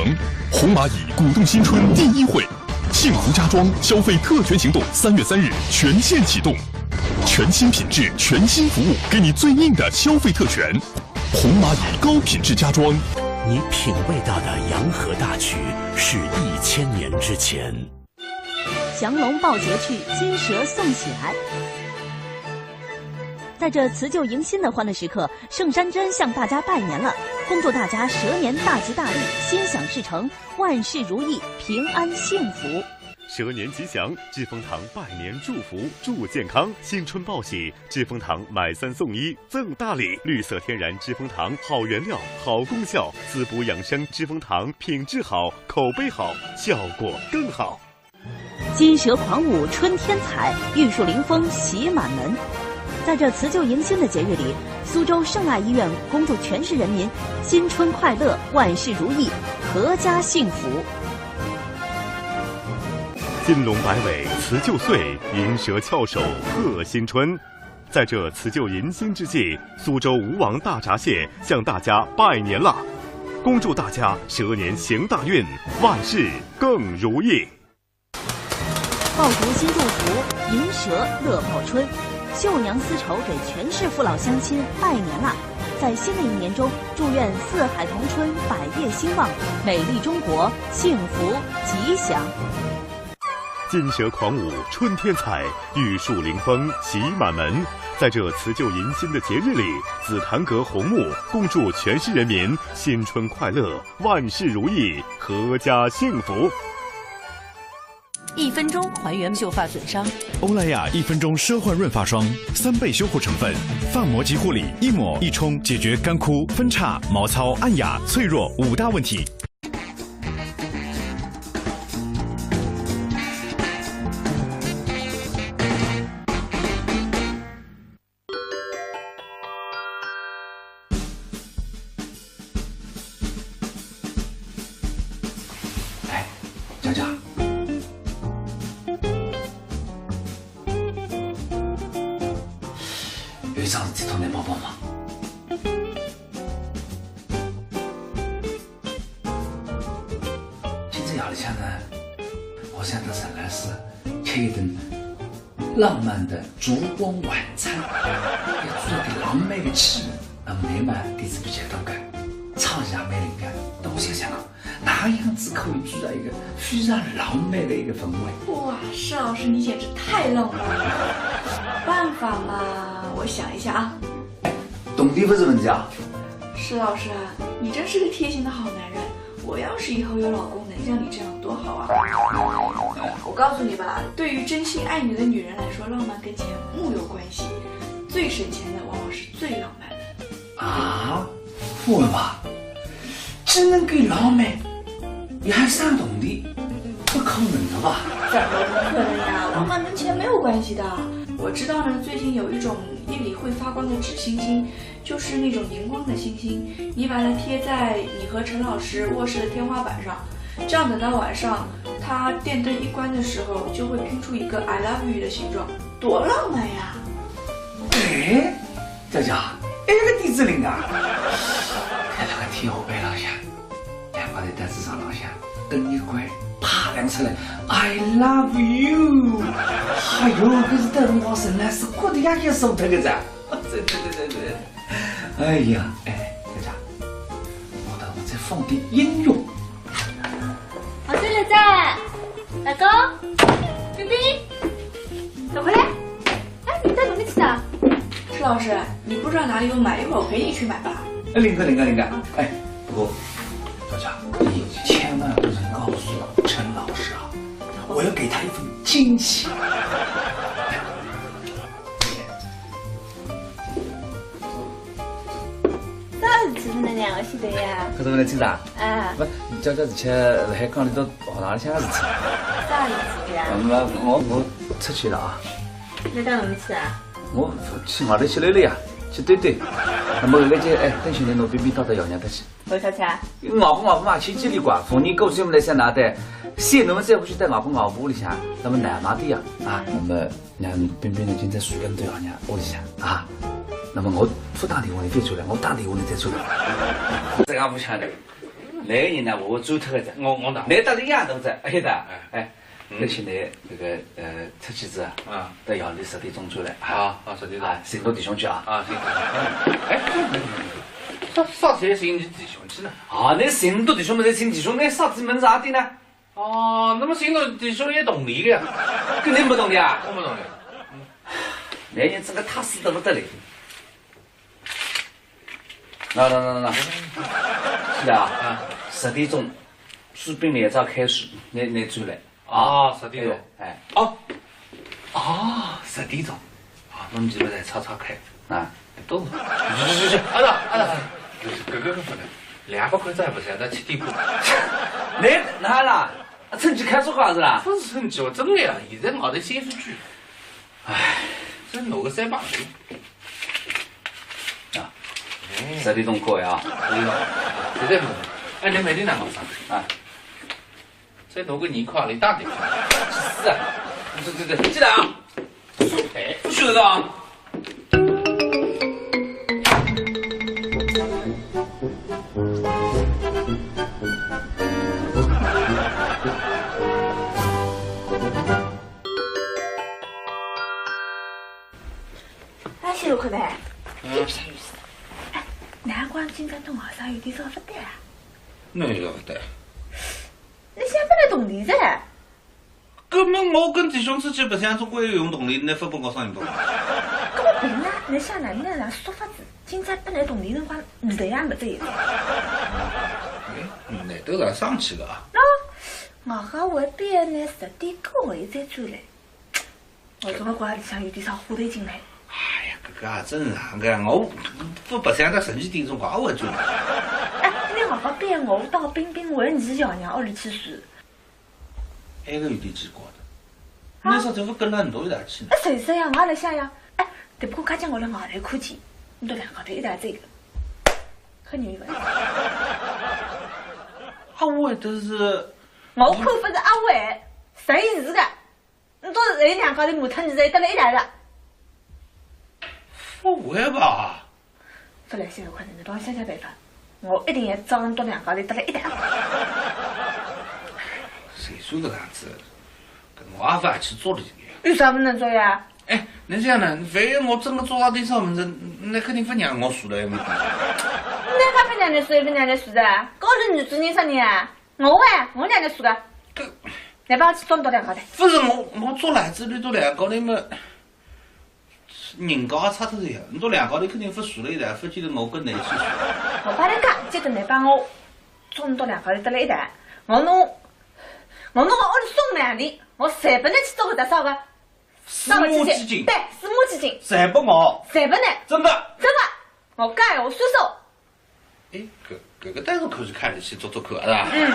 红蚂蚁鼓动新春第一会，幸福家装消费特权行动三月三日全线启动，全新品质，全新服务，给你最硬的消费特权。红蚂蚁高品质家装。你品味到的洋河大曲是一千年之前。 降龙抱节去，金蛇送喜来。在这辞旧迎新的欢乐时刻，盛山珍向大家拜年了，恭祝大家蛇年大吉大利，心想事成，万事如意，平安幸福。蛇年吉祥，知蜂堂拜年祝福，祝健康。新春报喜，知蜂堂买三送一赠大礼。绿色天然知蜂堂，好原料，好功效，滋补养生。知蜂堂品质好，口碑好，效果更好。 金蛇狂舞春天彩，玉树临风喜满门。在这辞旧迎新的节日里，苏州圣爱医院恭祝全市人民新春快乐，万事如意，阖家幸福。金龙摆尾辞旧岁，银蛇翘首贺新春。在这辞旧迎新之际，苏州吴王大闸蟹向大家拜年啦！恭祝大家蛇年行大运，万事更如意。 爆竹新祝福，银蛇乐报春。绣娘丝绸给全市父老乡亲拜年啦！在新的一年中，祝愿四海同春，百业兴旺，美丽中国幸福吉祥。金蛇狂舞春天彩，玉树临风喜满门。在这辞旧迎新的节日里，紫檀阁红木恭祝全市人民新春快乐，万事如意，阖家幸福。 一分钟还原秀发损伤。欧莱雅一分钟奢换润发霜，三倍修护成分，发膜即护理，一抹一冲解决干枯、分叉、毛糙、暗哑、脆弱五大问题。哎，佳佳，有一桩事体同侬帮帮忙。今朝夜里向呢，我想到沈老师吃一顿 浪漫的烛光晚餐，要做个浪漫的气氛。那么侬嘛，底子比较多个，唱戏也蛮灵个，但我想想看，哪样子可以制造一个非常浪漫的一个氛围？哇，施老师，你简直太浪漫了！办法嘛，我想一下啊。铜钿不是问题啊。施老师啊，你真是个贴心的好男人。 我要是以后有老公能像你这样多好啊！我告诉你吧，对于真心爱你的女人来说，浪漫跟钱木有关系，最省钱的往往是最浪漫的。啊，不会吧？既能够浪漫，也还省铜钿，不可能的吧？怎么不可能呀？浪漫跟钱没有关系的。我知道呢，最近有一种夜里会发光的纸星星， 就是那种荧光的星星，你把它贴在你和陈老师卧室的天花板上，这样等到晚上，他电灯一关的时候，就会拼出一个 I love you 的形状，多浪漫呀！哎，佳佳，哎，搿个点子灵啊！搿个天花板浪向，两个人在纸上浪向，灯一关，啪亮出来，I love you！哎哟，搿是等我沈老师哭得呀也受脱个哉。对对对对对。 哎呀，哎，佳佳，我到我再放点音乐。王经理在，老公，冰冰，走回来。哎，你到哪里去的？施老师，你不知道哪里有买，一会儿我陪你去买吧。哎，灵个灵个灵个。哎，不过，佳佳，你千万不能告诉陈老师啊，我要给他一份惊喜。 啥事体呢？两个晓得呀？搿是勿能清爽？啊。勿，你讲讲之前辣海讲里头学堂里向个事体。啥事体呀？那么我我出去了啊。侬到哪里去啊？我去外头去溜溜呀，去兜兜。那么搿个就哎，等歇侬拿冰冰带到爷娘搭去。为啥去啊？外婆外婆嘛，千千里怪，逢年过节么来想㑚搭，想侬们再勿去带外婆外婆屋里向，那么难嘛的呀，啊，那么 让冰冰呢，今朝睡辣对爷娘屋里向啊。那么我勿打电话侬再出来，我打电话侬再出来。这个勿晓得，来个人呢，我会走脱个哉。我我打。来到这样头哉，哎的，哎，嗯。而且呢，这个呃，出去子啊，啊。到夜里十点钟出来啊。啊啊，十点钟。啊，寻到弟兄去啊。啊，行。哎，啥啥事寻弟兄去呢？啊，侬寻到弟兄么，再寻弟兄，侬啥子门子啊的呢？ 哦，那么寻到弟兄也同理个呀？肯定勿同理啊！我勿同理。男人真个踏实得不得了。那那那那，是啊，啊，十点钟，水兵连招开始，你你出来。 啊，十点钟。哎，哎。哦，哦，十点钟。啊，侬几个人吵吵开。啊。懂了。去去去去，阿达阿达，搿个搿个勿能，两百块钱还勿是，到七点半。侬哪啦？啊，趁机开始花是啦？勿是趁机，我真个呀，现在外头三十句。唉，真拿个三百块。啊，哎。十点钟过呀。十点钟。现在问，哎，侬每天哪能上？啊。 再弄个泥块里打的。是啊，对对对，记得啊。哎，不许的啊。哎，谢谢各位。嗯。哎，难怪今朝到外头有点早勿对啊。哪有勿对？ 侬想勿来铜钿噻？搿么我跟弟兄出去白相，总归要用铜钿，侬勿拨我啥用铜钿？搿么凭啥？侬想哪能哪能说法子？今朝本来铜钿辰光，味道也没这一点。哎，难得来上去个啊。喏，外加我毕业呢，十点过后再转来。我总归觉着里向有点啥花头劲嘞。哎呀，搿个也正常个，我勿白相到十二点钟，我也转来。哎，侬外加毕业，我到冰冰，我要侬爷娘屋里去住。 埃个有点奇怪的。啊？侬啥辰光跟了侬一道去呢？哎，谁说呀？我也来想呀。哎，只不过刚刚我辣外头看见，侬两家头一道走个，很有意思。阿伟，但是我看勿是阿伟，谁是个？侬侪两家头骂脱，侬侪蹲辣一道了。勿会吧？ 勿来三十块钱，侬帮我想想办法，我一定要找侬两家头蹲辣一道。谁说搿样子？搿我也勿去做了。有啥勿能做呀？哎，侬这样呢？万一我真个做到点啥物事，侬肯定勿让我住了，埃面搭。侬哪能勿让侬住，勿让侬住的？高头女主人啥人啊？我哎，我让侬住个。搿，侬帮我去找侬两家头。勿是我，我做来这里都两家头嘛。 人家也差脱个呀，侬两家头肯定勿住了一道，勿见得我跟侬一起住。我帮侬讲，今朝侬帮我，中午两家头蹲辣一道，我弄，我弄个屋里送来的，我侪拨侬去做个啥个？私募基金。对，私募基金。侪拨我。侪拨侬。真的。真的，我讲闲话算数。 哎，搿，搿个倒是可以看得去做做看，是吧？嗯。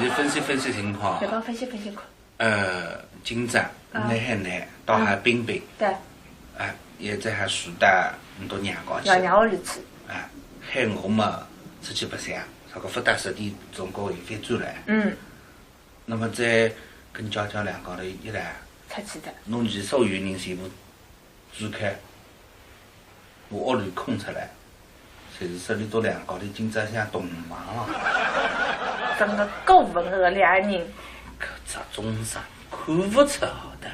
侬分析分析情况。对，帮我分析分析看。呃，今朝，啊。侬喊侬，到海冰冰。对。哎，也在海住到侬到娘家去。爷娘屋里去。哎，喊我嘛，出去白相，啥个勿到十点钟过后又转来。嗯。那么再跟娇娇两家头一来，出去的。侬其所有人全部支开， 我屋里空出来，侪是说侬到两家头今朝想同房了。真个够文个两人。搿只中煞看勿出好的。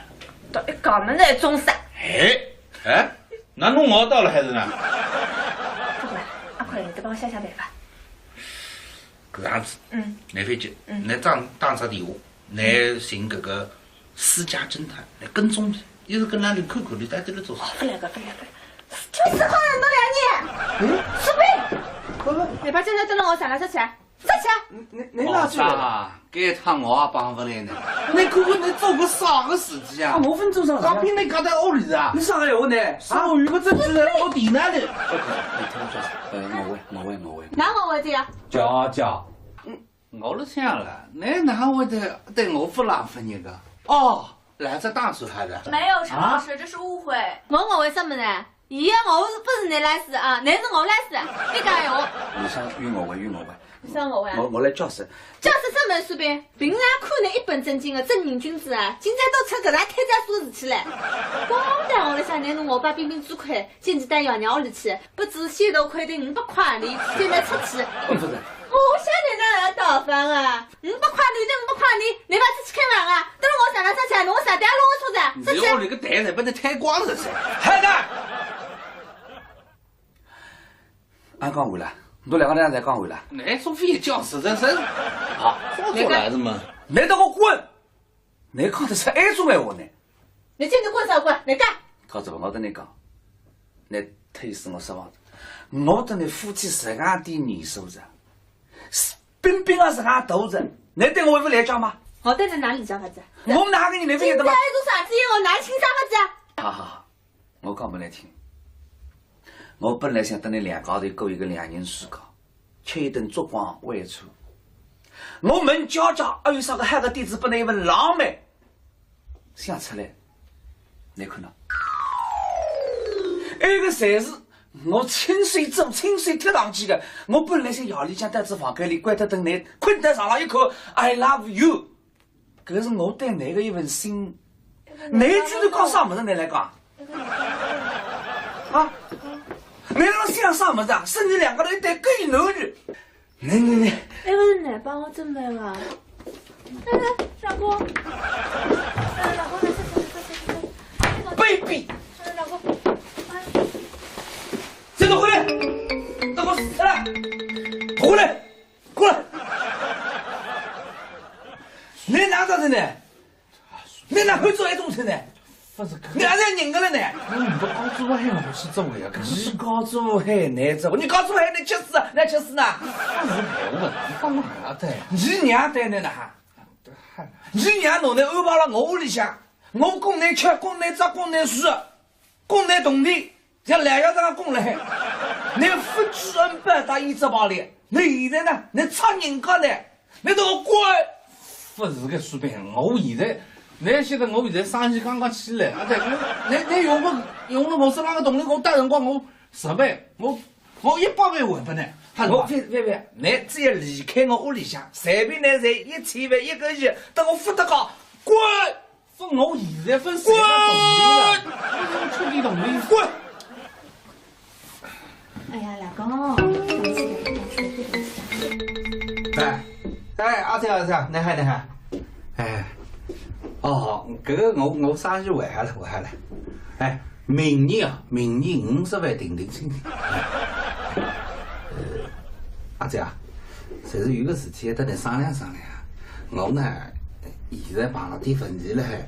到一家门来中煞。哎，哎，那侬熬到了还是呢？不管，阿坤，侬再帮我想想办法。搿样子，嗯。侬覅急，嗯。侬打，打只电话，侬寻搿个 私家侦探来跟踪伊，一直跟牢伊看看伊到底辣做啥。哦，勿来个，勿来个，就是好人到两年。嗯？士兵，不不，侬把今朝蹲辣我床浪上去，上去。侬，侬，侬哪去了？哦，啥？搿趟我也帮勿来呢。侬看看侬做个啥个事体啊？啊，我勿做啥事体啊？当兵侬搞到屋里啊？侬啥个闲话呢？啊？啥个有个证据在我地那里。不可以，你听我说，呃，我喂，我喂，我喂。哪我喂这样？娇娇。嗯。 我辣想了，侬哪会得对我勿冷勿热个？哦，来只打手还是？没有，陈老师，啊？这是误会。我，我为什么呢？伊，我是不是侬来事啊？侬是我来事，你讲闲话。侬想与我为，与我为。你想我为啊？我，我来解释。解释什么，士兵？平常看侬一本正经的正人君子啊，今朝倒出搿能推扳手个事体来。刚刚我辣想，侬拿我把冰冰支开， 进去到爷娘屋里去，拨仔许多块钿，五百块钿，现在出去。嗯，不是。我想侬哪能大方啊？五百块钿就五百块钿，侬勿出去开门啊？等了我上了上去，侬啥带了我出去？出去。你屋里个台侪拨侬推光了是？还在？俺讲完了，侬两个人侪讲完了。那苏菲也叫死人生。好，我过来是吗？没得个滚！ 侬讲得出埃种闲话呢？侬叫侬滚啥滚？侬讲。告诉我，我跟你讲，你忒使我失望了。我跟你夫妻十二点年数了，冰冰啊十二度了，你对我会不会了解吗？我对你哪里讲法子？我哪个你没不晓得吗？做啥子？我哪里听啥法子？好好好，我讲拨你听。我本来想跟你两家头过一个两人世界，吃一顿烛光晚餐。我问姐姐，还有啥个好个点子拨你一份浪漫？ 想出来，你看喏，埃个侪是我亲手做、亲手贴上去的。我本来想夜里向到仔房间里关脱灯，你困到床浪一看，I love you，搿是我对你的一份心意。你居然讲啥物事？你来讲啊？你辣想啥物事啊？是你两个人一对狗男女。 你你你，那个是你帮我准备的。哎，老公，哎，老公，来，来，来，来，来，来。 baby，哎，老公，哎，这个回来，等我死了，回来，过来，你哪能的呢？你哪会做一种事呢？不是，你还是人个了呢？你不告诉我还不是这个呀？可是你告诉我还你这，你告诉我还你吃屎，你吃屎呢？不是我，你干嘛的？你娘带你呢哈？你娘弄你安排了我屋里向，我供你吃，供你着，供你住，供你铜钿，像老爷这样供了海。你不知恩报答一只把脸，你现在呢？你插人家呢？你给我滚！不是个，苏北，我现在，你晓得我现在生意刚刚起来，啊对，你你用个用了我身上个铜钿，我到辰光我十倍，我我一百倍还拨你，还是吧？我别别别，你只要离开我屋里向，随便你是一千万一个亿，等我付得好，滚！分我现在分谁的铜钿了？我出点铜钿。滚！哎呀，老公，对不起，对不起，对不起。哎哎，阿姐阿姐，你好你好。哎，哦，搿个我我生意还好了还好了。哎，明年啊，明年五十万定定心。呃，阿姐啊，就是有个事体要搭你商量商量啊。我呢，现在碰了点问题了还，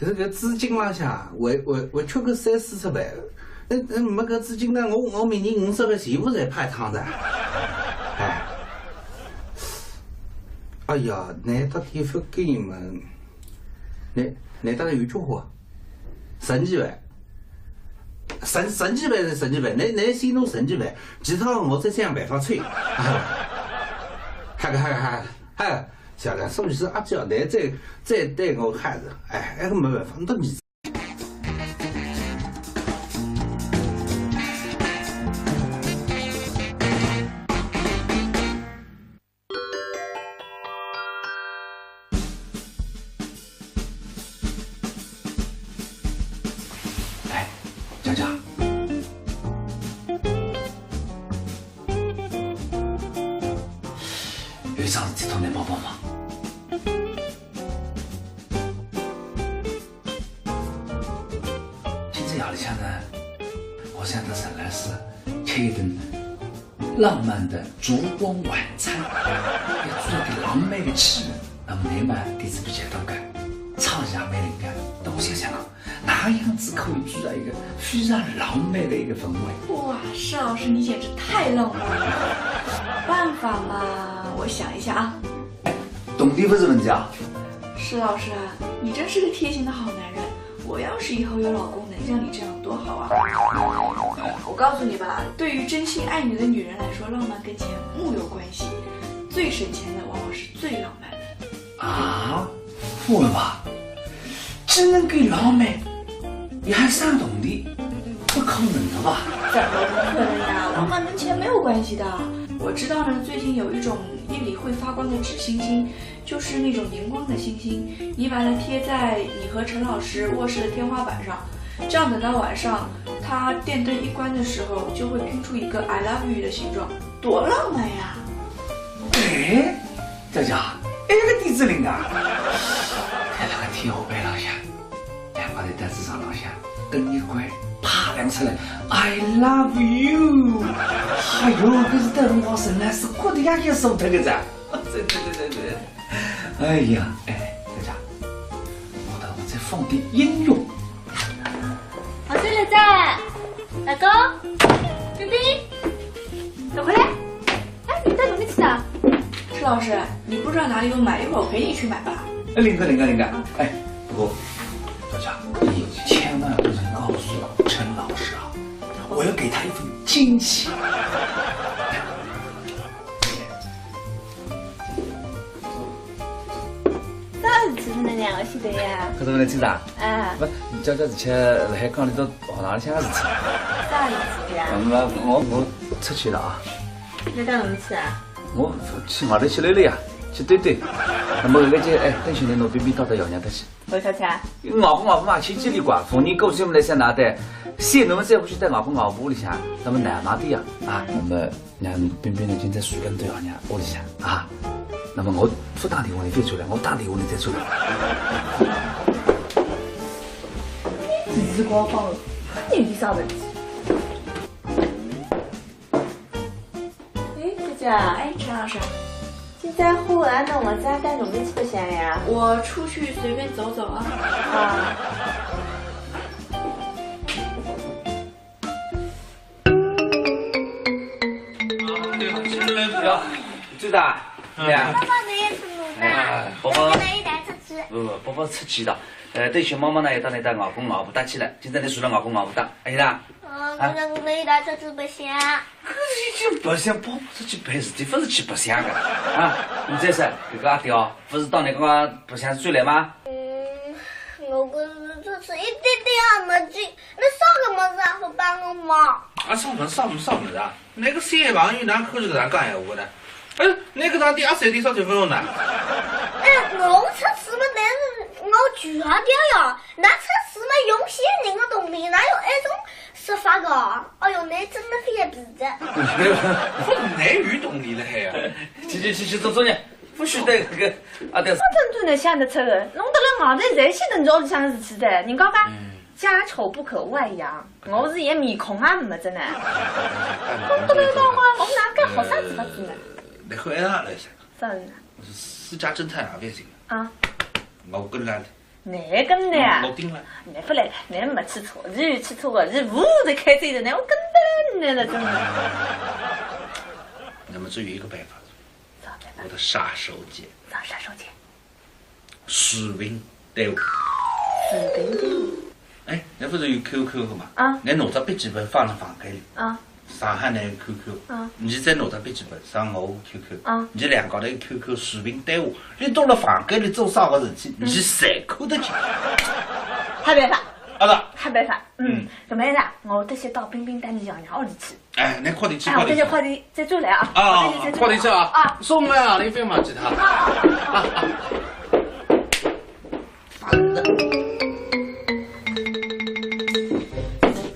就是搿资金浪向，我我我缺个三四十万。 那那没搿资金呢，我我明年五十万全部侪泡汤的。哎，哎呀，难得点不给你们，那那大概有句话，十几万，十十几万是十几万，那那先弄十几万，其他我再想办法凑。哎，还个还个还还，小梁，是不是阿姐，你再再对我还是，哎，哎，没办法，那你。 哎，佳佳，有一桩事体托你帮帮忙。今朝夜里向呢，我想搭陈老师吃一顿 浪漫的烛光晚餐，要做个浪漫的气氛。那么你嘛，底子比较多个，唱一下蛮灵感，等我想想啊，哪样子可以制造一个非常浪漫的一个氛围？哇，施老师，你简直太浪漫了！办法嘛，我想一下啊。铜钿不是问题啊。施老师啊，你真是个贴心的好男人。我要是以后有老公能像你这样，多好啊！我告诉你吧，对于真心爱你的女人来说，浪漫跟钱木有关系，最省钱的往往是最浪漫的。啊，不会吧？既能够浪漫，也还省铜钿，不可能的吧？怎么不可能呀？浪漫跟钱没有关系的。我知道呢，最近有一种夜里会发光的纸星星，就是那种荧光的星星，你把它贴在你和陈老师卧室的天花板上，这样等到晚上，它电灯一关的时候，就会拼出一个 I love you 的形状，多浪漫呀！哎，佳佳，哎，搿个点子灵啊！哎，那个天花板浪向，两个人在纸上浪向，灯一关，啪亮出来，I love you！哎哟，搿是等我神来是哭的呀，也受脱个噻。对对对对对。哎呀，哎，佳佳，我等我再放点音乐。好，姐，在，老公，冰冰，走回来。哎，你到哪里去的？陈老师，你不知道哪里有买，一会儿我陪你去买吧。哎，林哥，林哥，林哥，哎，不过，小强，你千万不能告诉陈老师啊，我要给他一份惊喜。 啥事体呢？两个晓得呀？搿是勿能去啥？啊。勿，你叫叫之前辣海讲里头学堂里向个事体。啥事体呀？那么我我出去了啊。你到哪里去啊？我去外头去溜溜呀，去兜兜。那么搿个就哎，等歇拿冰冰带到爷娘搭去。为啥去啊？外婆外婆嘛，千千里怪，逢年过节么来想哪搭，想侬么再回去到外婆外婆屋里向，那么难嘛的呀，啊，那么 让冰冰呢，今朝住辣侬爷娘屋里向啊。那么我勿打电话侬再出来，我打电话侬再出来。时光好，你有啥问题？哎，姐姐，哎，陈老师，今朝花完了，我再带侬们去白相呀。我出去随便走走啊。啊。 呀，最大，对呀。爸爸没有什么哎，宝宝，跟他一起出去。不不，宝宝出去的。呃，等歇妈妈呢，要带侬到外公外婆搭去了。今朝侬住辣外公外婆搭，哎啦。哦，啊？那我们一起出去白相。搿是去白相，宝宝出去办事体，勿是去白相的。啊，侬再说，搿个阿爹哦，勿是当侬刚刚白相转来吗？嗯，我搿是出去一点点也没劲，侬啥个物事也勿帮我忙。啊，啥物事，啥物事，啥物事啊？ 那个小朋友哪可以搿能讲闲话的？哎，那个上点阿三点啥就勿用呢？哎，我出去嘛，但是我就要掉呀，那出去嘛用些人的动力，哪有一种说法个？哎哟，那真的非要比的。勿是，那有动力了还呀？去去去去做作业，勿许带搿个阿呆。我真正能想得出的，弄得了外头侪晓得侬屋里向的事体的，人家讲，嗯。家丑不可外扬。 我是一面孔啊，没真的。我不知道啊，我哪敢好啥子法子呢？你看俺来噻，啥人啊？我是私家侦探啊，不要紧。啊，我跟来了。你跟的啊？我盯了。你不来，你没吃错，你吃错了，你屋里开罪的，我跟得了你了，真的。那么只有一个办法，啥办法？我的杀手锏。啥杀手锏？ 视频对话。视频对话。哎，侬勿是有QQ的嘛？啊。侬拿只笔记本放辣房间里。啊。上海呢有QQ。啊。侬再拿只笔记本上我QQ。啊。侬两家头QQ视频对话，侬蹲辣房间里做啥个事体，嗯。侬侪看得见。好办法。啊是。好办法。嗯。嗯。搿么样子啊，我等歇到冰冰搭侬爷娘屋里去。 哎，侬快点去，哎，我等歇快点再转来啊。啊，我等歇再转来。快点去啊。啊。送来啊，侬覅忘记脱。啊，啊，啊，啊。烦的。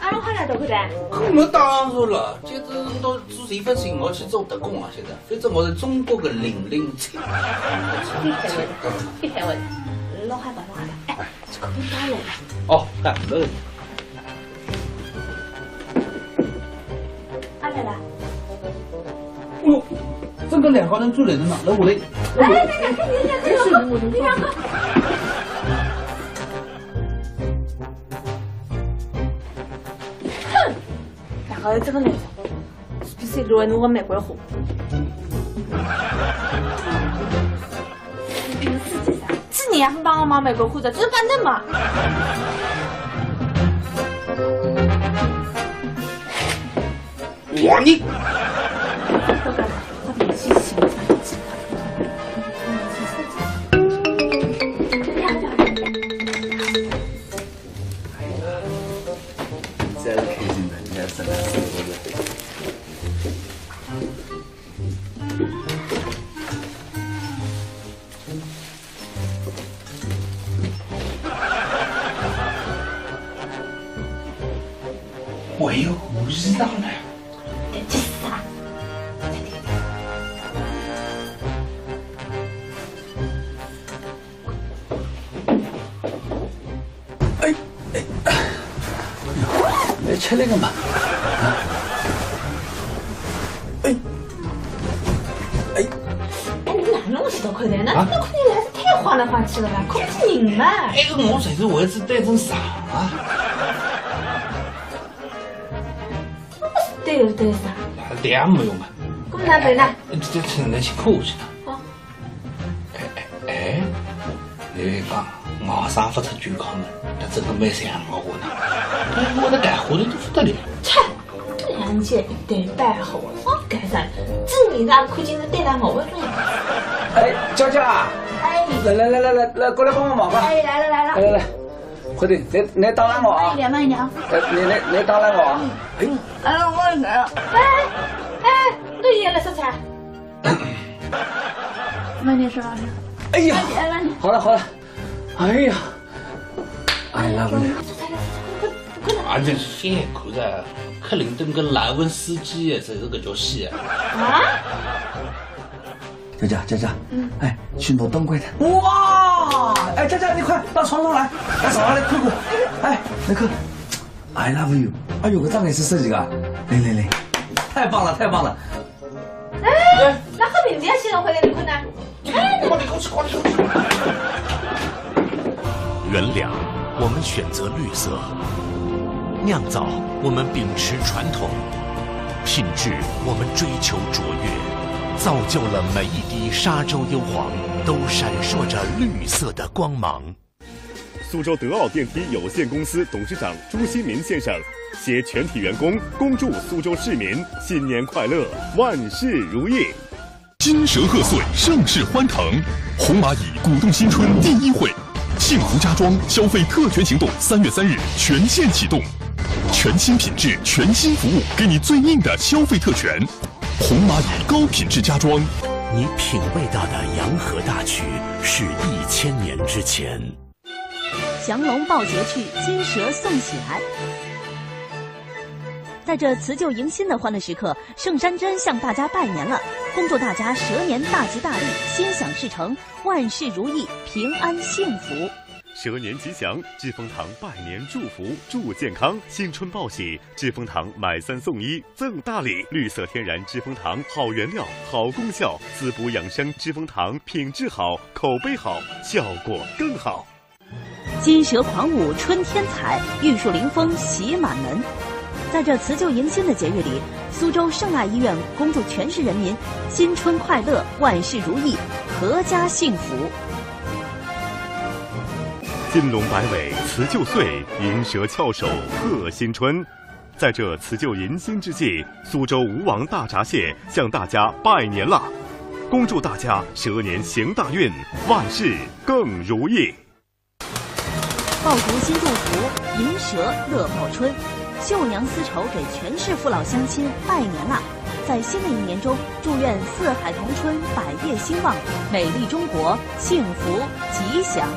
阿拉快来，大哥的。搿么当然了，今朝到之前勿行，我去做特工啊，现在，反正我是中国的零零七。别开玩笑，别开玩笑，老害怕，老害怕。哎， 这个没带来了。哦，带来了。阿来了。哎呦，这个两个人住来的呢，来，我来。哎，等一下，等一下，等一下，等一下，等一下。哼，两个人这个来了。 是不是乱弄个玫瑰花？你们自己啥？是你还不帮我忙玫瑰花的，这是板凳嘛？我你。哎呀，真开心的，你看真的是。我又不知道了。这啥？ 哎，哎，哎，吃那个嘛。啊。哎，哎。哎，侬哪弄得到口袋？那啊？那肯定还是太晃来晃去了吧？看不见人嘛。哎，我就是为此对症上啊。对了对了啥？那这样没用啊。搿么哪办呢？哎，哎，这，这，那辛苦去了。哦。哎，哎，哎，你讲，外甥勿出去看门，那真的蛮像我的。哎，我的干活的都不得了。切，搿两天一对白好，放干啥？证明咱看见是对咱好的。哎，娇娇啊，哎。来来来来来来，过来帮帮忙吧。哎，来了来了。来来来。 快点，你，你打扰我啊。慢一点，慢一点啊。哎，你，你，你打扰我啊。哎，哎，我来了。哎，哎，侬也来说啥？慢点说，老师。哎呀，慢点，慢点。好了，好了。哎呀，I love you。快点，快点。啊，这现在看着克林顿跟莱文斯基也是这个角色啊。啊？ 佳佳，佳佳，嗯。哎，去拿灯关的。哇！哎，佳佳，你快到床上来，到床上来看看。哎，那个，I love you。哎呦，搿张也是设计的啊。来来来，太棒了，太棒了。哎，那和平姐先生回来你看呢？哎，快点，快点，快点。原谅，我们选择绿色。酿造，我们秉持传统。 品质，我们追求卓越，造就了每一滴沙洲优黄，都闪烁着绿色的光芒。苏州德奥电梯有限公司董事长朱新民先生携全体员工恭祝苏州市民新年快乐，万事如意。 金蛇贺岁，盛世欢腾。红蚂蚁鼓动新春第一会，幸福家装消费特权行动三月三日全线启动，全新品质，全新服务，给你最硬的消费特权。红蚂蚁高品质家装，你品味到的洋河大曲是一千年之前。 降龙抱节去，金蛇送喜来。在这辞旧迎新的欢乐时刻，盛山珍向大家拜年了，恭祝大家蛇年大吉大利，心想事成，万事如意，平安幸福。蛇年吉祥，知蜂堂拜年祝福，祝健康。新春报喜，知蜂堂买三送一赠大礼。绿色天然知蜂堂，好原料，好功效，滋补养生。知蜂堂品质好，口碑好，效果更好。 金蛇狂舞春天彩，玉树临风喜满门。在这辞旧迎新的节日里，苏州圣爱医院恭祝全市人民新春快乐，万事如意，阖家幸福。金龙摆尾辞旧岁，银蛇翘首贺新春。在这辞旧迎新之际，苏州吴王大闸蟹向大家拜年啦！恭祝大家蛇年行大运，万事更如意。 爆竹新祝福，银蛇乐爆春。绣娘丝绸给全市父老乡亲拜年啦！在新的一年中，祝愿四海同春，百业兴旺，美丽中国幸福吉祥。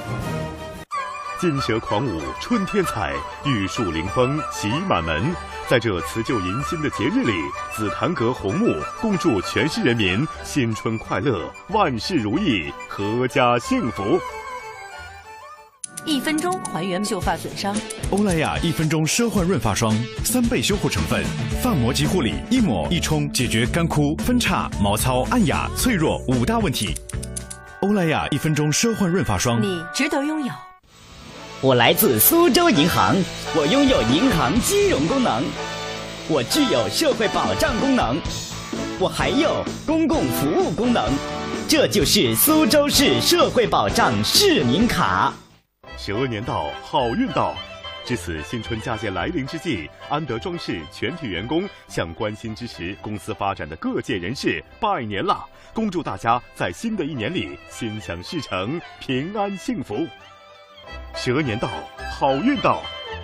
金蛇狂舞春天彩，玉树临风喜满门。在这辞旧迎新的节日里，紫檀阁红木恭祝全市人民新春快乐，万事如意，阖家幸福。 一分钟还原秀发损伤。欧莱雅一分钟奢幻润发霜，三倍修护成分，泛膜即护理，一抹一冲解决干枯、分叉、毛糙、暗哑、脆弱五大问题。欧莱雅一分钟奢幻润发霜。你值得拥有。我来自苏州银行，我拥有银行金融功能，我具有社会保障功能，我还有公共服务功能。这就是苏州市社会保障市民卡。 蛇年到，好运到。值此新春佳节来临之际，安德装饰全体员工向关心支持公司发展的各界人士拜年啦！恭祝大家在新的一年里心想事成，平安幸福。蛇年到，好运到。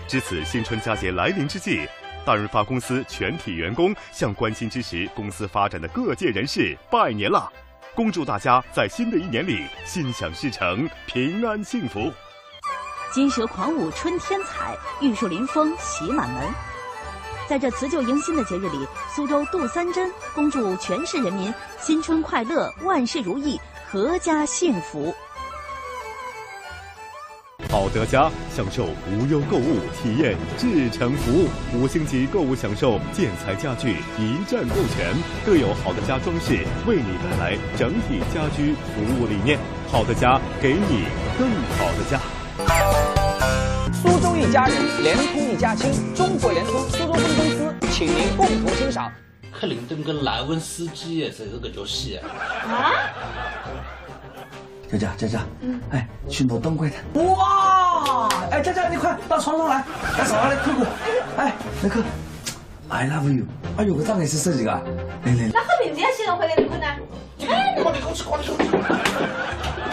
值此新春佳节来临之际，大润发公司全体员工向关心支持公司发展的各界人士拜年啦！恭祝大家在新的一年里心想事成，平安幸福。 金蛇狂舞春天彩，玉树临风喜满门。在这辞旧迎新的节日里，苏州杜三珍恭祝全市人民新春快乐，万事如意，阖家幸福。好德家，享受无忧购物，体验至诚服务，五星级购物享受，建材家具一站购全，更有好德家装饰为你带来整体家居服务理念。 好的家，给你更好的家。苏州一家人，联通一家亲。中国联通苏州分公司，请您共同欣为啥？克林顿跟莱文斯基也是搿个角色。啊？佳佳，佳佳，嗯，哎，去拿灯关脱。哇，哎，佳佳，你快到床上来，到床上来看看。哎，来看，I love you。哎呦，搿张也是设计个，来来来。那和平姐先生回来你看呢？哎，快点，快点，快点，快点。